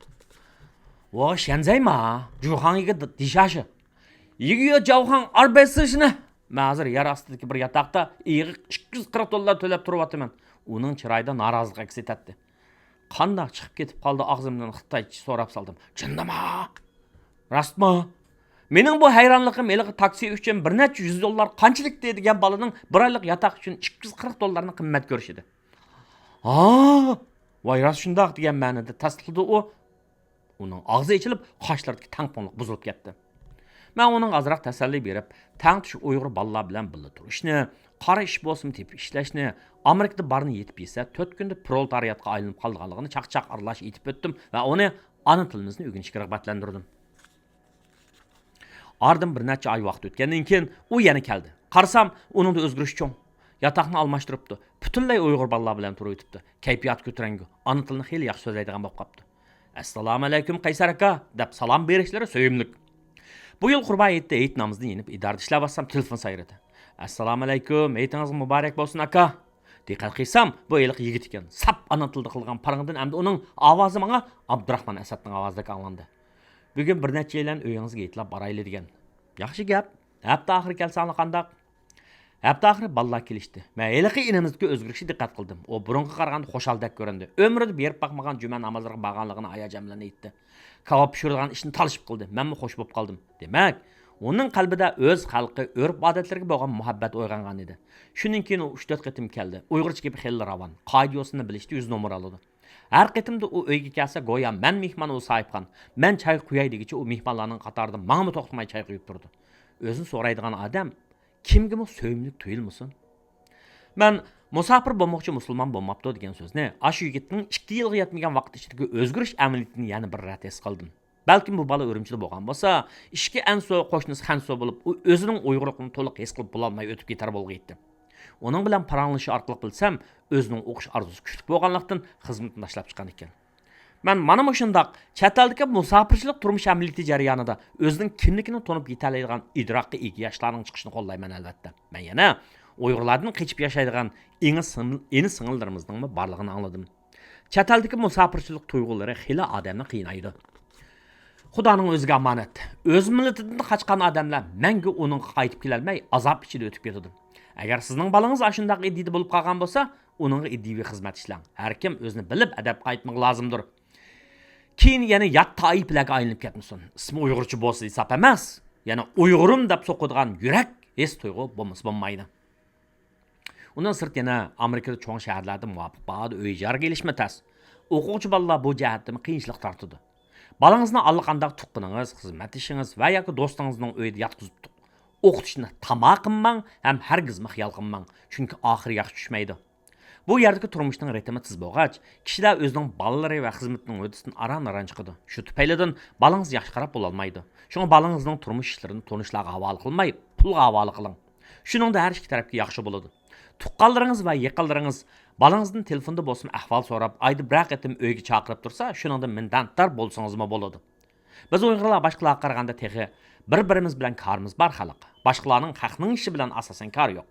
ۋو شەنزەيما، جۇخاڭ يىگىت دىشاشى. يىگىيو جاۋخاڭ ئاربەيسىشنى. مەن ھازىر يەر ئاستىدىكى بىر ياتاقتا ئېيىغا ئىككى يۈز قىرىق دوللار تۆلەپ تۇرۇۋاتىمەن. ئۇنىڭ چىرايىدا نارازىلىق ئەكس ئېتەتتى. قانداق چىقىپ كېتىپ قالدى ئاغزىمدىن خىتايچە سوراپ سالدىم. چىندىما؟ راستمۇ؟ مېنىڭ بۇ ھەيرانلىقىم ھېلىقى تاكسى ئۈچۈن بىر نەچچە يۈز دوللار قانچىلىكتى دېگەن بالىنىڭ بىر ئايلىق ياتاق ئۈچۈن ئىككى يۈز قىرىق دوللارنى قىممەت كۆرۈشىدى. ھا، ۋاي راست شۇنداق دېگەن مەنىدە تەستىقلىدى ئۇ. ئۇنىڭ ئاغزى ئېچىلىپ، قاشلىرىدىكى تەڭپۇڭلۇق بۇزۇلۇپ كەتتى. مەن ئۇنىڭغا ئازراق تەسەللى بېرىپ، تەڭتۇش ئۇيغۇر بالىلار بىلەن بىللە تۇرۇشنى، قارا ئىش بولسىمۇ تېپىپ ئىشلەشنى، ئامېرىكىدا بارنى يېتىپ يېسە، تۆت كۈندە پرولېتارىياتقا ئايلىنىپ قالىدىغانلىقىنى چاقچاق ئارىلاش ئېيتىپ ئۆتتۈم ۋە ئۇنى ئانا تىلىمىزنى ئۆگىنىشكە رىغبەتلەندۈردۈم. ئارىدىن بىر نەچچە ئاي ۋاقىت ئۆتكەندىن كېيىن ئۇ يەنە كەلدى. قارىسام، ئۇنىڭدا ئۆزگىرىش چوڭ. ياتاقنى ئالماشتۇرۇپتۇ. پۈتۈنلەي ئۇيغۇر بالىلار بىلەن تۇرۇۋېتىپتۇ. كەيپىياتى كۆتۈرەڭگۈ. ئانا تىلىنى خېلى ياخشى سۆزلەيدىغان بولۇپ قاپتۇ. ئەسسالامۇئەلەيكۇم، قەيسەر ئاكا، دەپ سالام بېرىشلىرى سۆيۈملۈك. بۇ يىل قۇربان ھېيتتا ھېيت نامىزىنى يېنىپ ئىدارىدە ئىشلەۋاتسام، تېلېفون سايرىدى. ئەسسالامۇئەلەيكۇم، ھېيتىڭىز مۇبارەك بولسۇن، ئاكا. دىققەت قىلسام، بۇ ھېلىقى يىگىت ئىكەن. ساپ ئانا تىلدا قىلغان پاراڭدىن ئەمدى ئۇنىڭ ئاۋازى ماڭا ئابدۇراخمان ئەسەدنىڭ ئاۋازىدەك ئاڭلاندى. بۈگۈن بىر نەچچەيلەن ئۆيىڭىزگە ھېيتلاپ بارايلى دېگەن. ياخشى گەپ. ھەپتە ئاخىرى كەلسەڭلار قانداق؟ ھەپتە ئاخىرى بالىلار كېلىشتى. مەن ھېلىقى ئىنىمىزدىكى ئۆزگىرىشكە دىققەت قىلدىم. ئۇ بۇرۇنقىغا قارىغاندا خۇشالدەك كۆرۈندى. ئۆمرىدە بېرىپ باقمىغان جۈمە نامازلىرىغا بارغانلىقىنى ھاياجان بىلەن ئېيتتى. كاۋاپ پىشۇرىدىغان ئىشنى تالىشىپ قىلدى. مەنمۇ خوش بولۇپ قالدىم. دېمەك، ئۇنىڭ قەلبىدە ئۆز خەلقى، ئۆرپ-ئادەتلىرىگە بولغان مۇھەببەت ئويغانغان ئىدى. شۇنىڭ كېيىن ئۇ ئۈچ-تۆت قېتىم كەلدى. ئۇيغۇرچە گېپى خېلىلا راۋان. قائىدە-يوسۇننى بىلىشتە يۈز نومۇر ئالىدۇ. ھەر قېتىمدا ئۇ ئۆيگە كەلسە، گويا مەن مېھمان، ئۇ ساھىبخان. مەن چاي قۇياي دېگۈچە، ئۇ مېھمانلارنىڭ قاتارىدا ماڭىمۇ توختىماي چاي قۇيۇپ تۇرىدۇ. ئۆزىنى سورايدىغان ئادەم كىمگىمۇ سۆيۈملۈك تۇيۇلمىسۇن؟ مەن مۇساپىر بولماقچى، مۇسۇلمان بولماپتۇ دېگەن سۆزنى ئاشۇ يىگىتنىڭ ئىككى يىلغا يەتمىگەن ۋاقىت ئىچىدىكى ئۆزگىرىش ئەمەلىيىتىنى يەنە بىر رەت ھېس قىلدىم. بەلكىم بۇ بالا ئۈرۈمچىدە بولغان بولسا، ئىچكى ئەنسۇ، قوشنىسى خەنسۇ بولۇپ، ئۇ ئۆزىنىڭ ئۇيغۇرلۇقىنى تولۇق ھېس قىلىپ بولالماي ئۆتۈپ كېتەر بولغىيتتى. ئۇنىڭ بىلەن پاراڭلىشىش ئارقىلىق بىلسەم، ئۆزىنىڭ ئوقۇش ئارزۇسى كۈچلۈك بولغانلىقتىن، خىزمىتىنى تاشلاپ چىققان ئىكەن. مەن مانا مۇشۇنداق چەت ئەلدىكى مۇساپىرچىلىق تۇرمۇش ئەمەلىيىتى جەريانىدا ئۆزىنىڭ كىملىكىنى تونۇپ يېتەلەيدىغان ئىدراكقا ئىگە ياشلارنىڭ چىقىشىنى قوللايمەن، ئەلۋەتتە. مەن يەنە ئۇيغۇرلاردىن قېچىپ ياشايدىغان ئىنى سىڭ-، ئىنى سىڭىللىرىمىزنىڭمۇ بارلىقىنى ئاڭلىدىم. چەت ئەلدىكى مۇساپىرچىلىق تۇيغۇلىرى خېلى ئادەمنى قىينايدۇ. خۇدانىڭ ئۆزىگە ئامانەت. ئۆز مىللىتىدىن قاچقان ئادەملەر مەڭگۈ ئۇنىڭغا قايتىپ كېلەلمەي، ئازاب ئىچىدە ئۆتۈپ كېتىدۇ. ئەگەر سىزنىڭ بالىڭىز ئاشۇنداق ئىدىيىدە بولۇپ قالغان بولسا، ئۇنىڭغا ئىدىيىۋى خىزمەت ئىشلەڭ. ھەر كىم ئۆزىنى بىلىپ ئەدەپ قايتمىقى لازىمدۇر. كېيىن يەنە يات تائىپىلەرگە ئايلىنىپ كەتمىسۇن. ئىسمى ئۇيغۇرچە بولسا ھېساب ئەمەس، يەنە ئۇيغۇرۇم دەپ سوقىدىغان يۈرەك، ھېس تۇيغۇ بولمىسا بولمايدۇ. ئۇندىن سىرت يەنە ئامېرىكىدا چوڭ شەھەرلەردە مۇۋاپىق باھادا ئۆي ئىجارىگە ئېلىشمۇ تەس. ئوقۇغۇچى بالىلار بۇ جەھەتتىمۇ قىيىنچىلىق تارتىدۇ. بالىڭىزنى ئاللىقانداق تۇغقىنىڭىز، خىزمەتدىشىڭىز ۋە ياكى دوستىڭىزنىڭ ئۆيىدە ياتقۇزۇپ ئوقۇتۇشنى تاما قىلماڭ ھەم ھەرگىزمۇ خىيال قىلماڭ، چۈنكى ئاخىرى ياخشى چۈشمەيدۇ. بۇ يەردىكى تۇرمۇشنىڭ رىتىمى تېز بولغاچ، كىشىلەر ئۆزىنىڭ بالىلىرى ۋە خىزمىتىنىڭ ھۆددىسىدىن ئاران-ئاران چىقىدۇ. شۇ تۈپەيلىدىن بالىڭىز ياخشى قاراپ بولالمايدۇ. شۇڭا بالىڭىزنىڭ تۇرمۇش ئىشلىرىنى تونۇشلارغا ھاۋالە قىلماي، پۇلغا ھاۋالە قىلىڭ. شۇنىڭدا ھەر ئىككى تەرەپكە ياخشى بولىدۇ. تۇغقانلىرىڭىز ۋە يېقىنلىرىڭىز بالىڭىزدىن تېلېفوندا بولسىمۇ ئەھۋال سوراپ، ئايدا بىرەر قېتىم ئۆيگە چاقىرىپ تۇرسا، شۇنىڭدىن مىننەتدار بولسىڭىزمۇ بولىدۇ. بىز ئۇيغۇرلار باشقىلارغا قارىغاندا تېخى بىر-بىرىمىز بىلەن كارىمىز بار خەلق. باشقىلارنىڭ، خەقنىڭ ئىشى بىلەن ئاساسەن كارى يوق.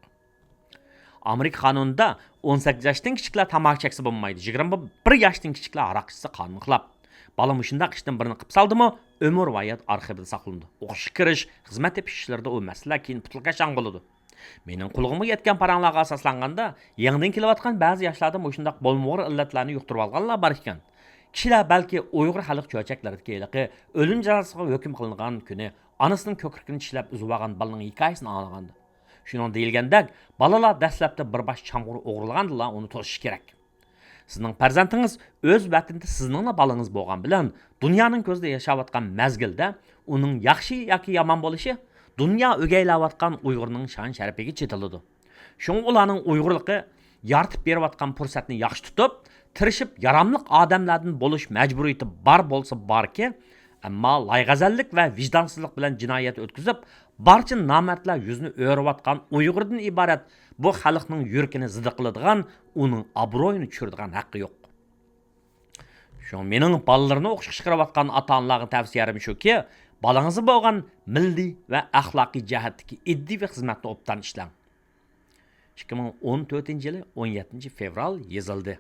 ئامېرىكا قانۇنىدا ئون سەككىز ياشتىن كىچىكلەر تاماكا چەكسە بولمايدۇ، يىگىرمە بىر ياشتىن كىچىكلەر ھاراق ئىچسە قانۇن خىلاپ. بالا مۇشۇنداق ئىشتىن بىرنى قىپ سالدىمۇ، ئۆمۈر ۋايات ئارخىپىدا ساقلىنىدۇ. ئوقۇشقا كىرىش، خىزمەت تېپىش ئىشلىرىدا ئۇ مەسىلىلەر كېيىن پۇتلىكاشاڭ بولىدۇ. مېنىڭ قولۇمغا يەتكەن پاراڭلارغا ئاساسلانغاندا، يېڭىدىن كېلىۋاتقان بەزى ياشلاردا مۇشۇنداق بولمىغۇر ئىللەتلەرنى يۇقتۇرۇۋالغانلار بار ئىكەن. كىشىلەر بەلكى ئۇيغۇر خەلق چۆچەكلىرىدىكى ھېلىقى ئۆلۈم جازاسىغا ھۆكۈم قىلىنغان كۈنى ئانىسىنىڭ كۆكرىكىنى چىشلەپ ئۈزۈۋالغان بالىنىڭ ھېكايىسىنى ئاڭلىغاندا. شۇنىڭ دېيىلگەندەك، بالىلار دەسلەپتە بىر باش چامغۇر ئوغرىلىغاندىلا ئۇنى توسۇشى كېرەك. سىزنىڭ پەرزەنتىڭىز ئۆز ۋەتىنىدە سىزنىڭلا بالىڭىز بولغان بىلەن، دۇنيانىڭ كۆزىدە ياشاۋاتقان مەزگىلدە ئۇنىڭ ياخشى ياكى يامان بولۇشى دۇنيا ئۆگەيلەۋاتقان ئۇيغۇرنىڭ شان-شەرىپىگە چېتىلىدۇ. شۇڭا ئۇلارنىڭ ئۇيغۇرلۇقى يارىتىپ بېرىۋاتقان پۇرسەتنى ياخشى تۇتۇپ، تىرىشىپ ياراملىق ئادەملەردىن بولۇش مەجبۇرىيىتى بار بولسا باركى، ئەمما لايغەزەللىك ۋە ۋىجدانسىزلىق بىلەن جىنايەت ئۆتكۈزۈپ، بارچە نامەردلەر يۈزىنى ئۆرۈۋاتقان ئۇيغۇردىن ئىبارەت بۇ خەلقنىڭ يۈرىكىنى زىدە قىلىدىغان، ئۇنىڭ ئابرۇيىنى چۈشۈرىدىغان ھەققى يوق. شۇڭا مېنىڭ بالىلىرىنى ئوقۇشقا چىقىرىۋاتقان ئاتا-ئانىلارغا تەۋسىيەم شۇكى، بالىڭىزغا بولغان مىللىي ۋە ئەخلاقىي جەھەتتىكى ئىدىيىۋى خىزمەتنى ئوبدان ئىشلەڭ. ئىككى مىڭ ئون تۆتىنچى يىلى ئون يەتتىنچى فېۋرال يېزىلدى.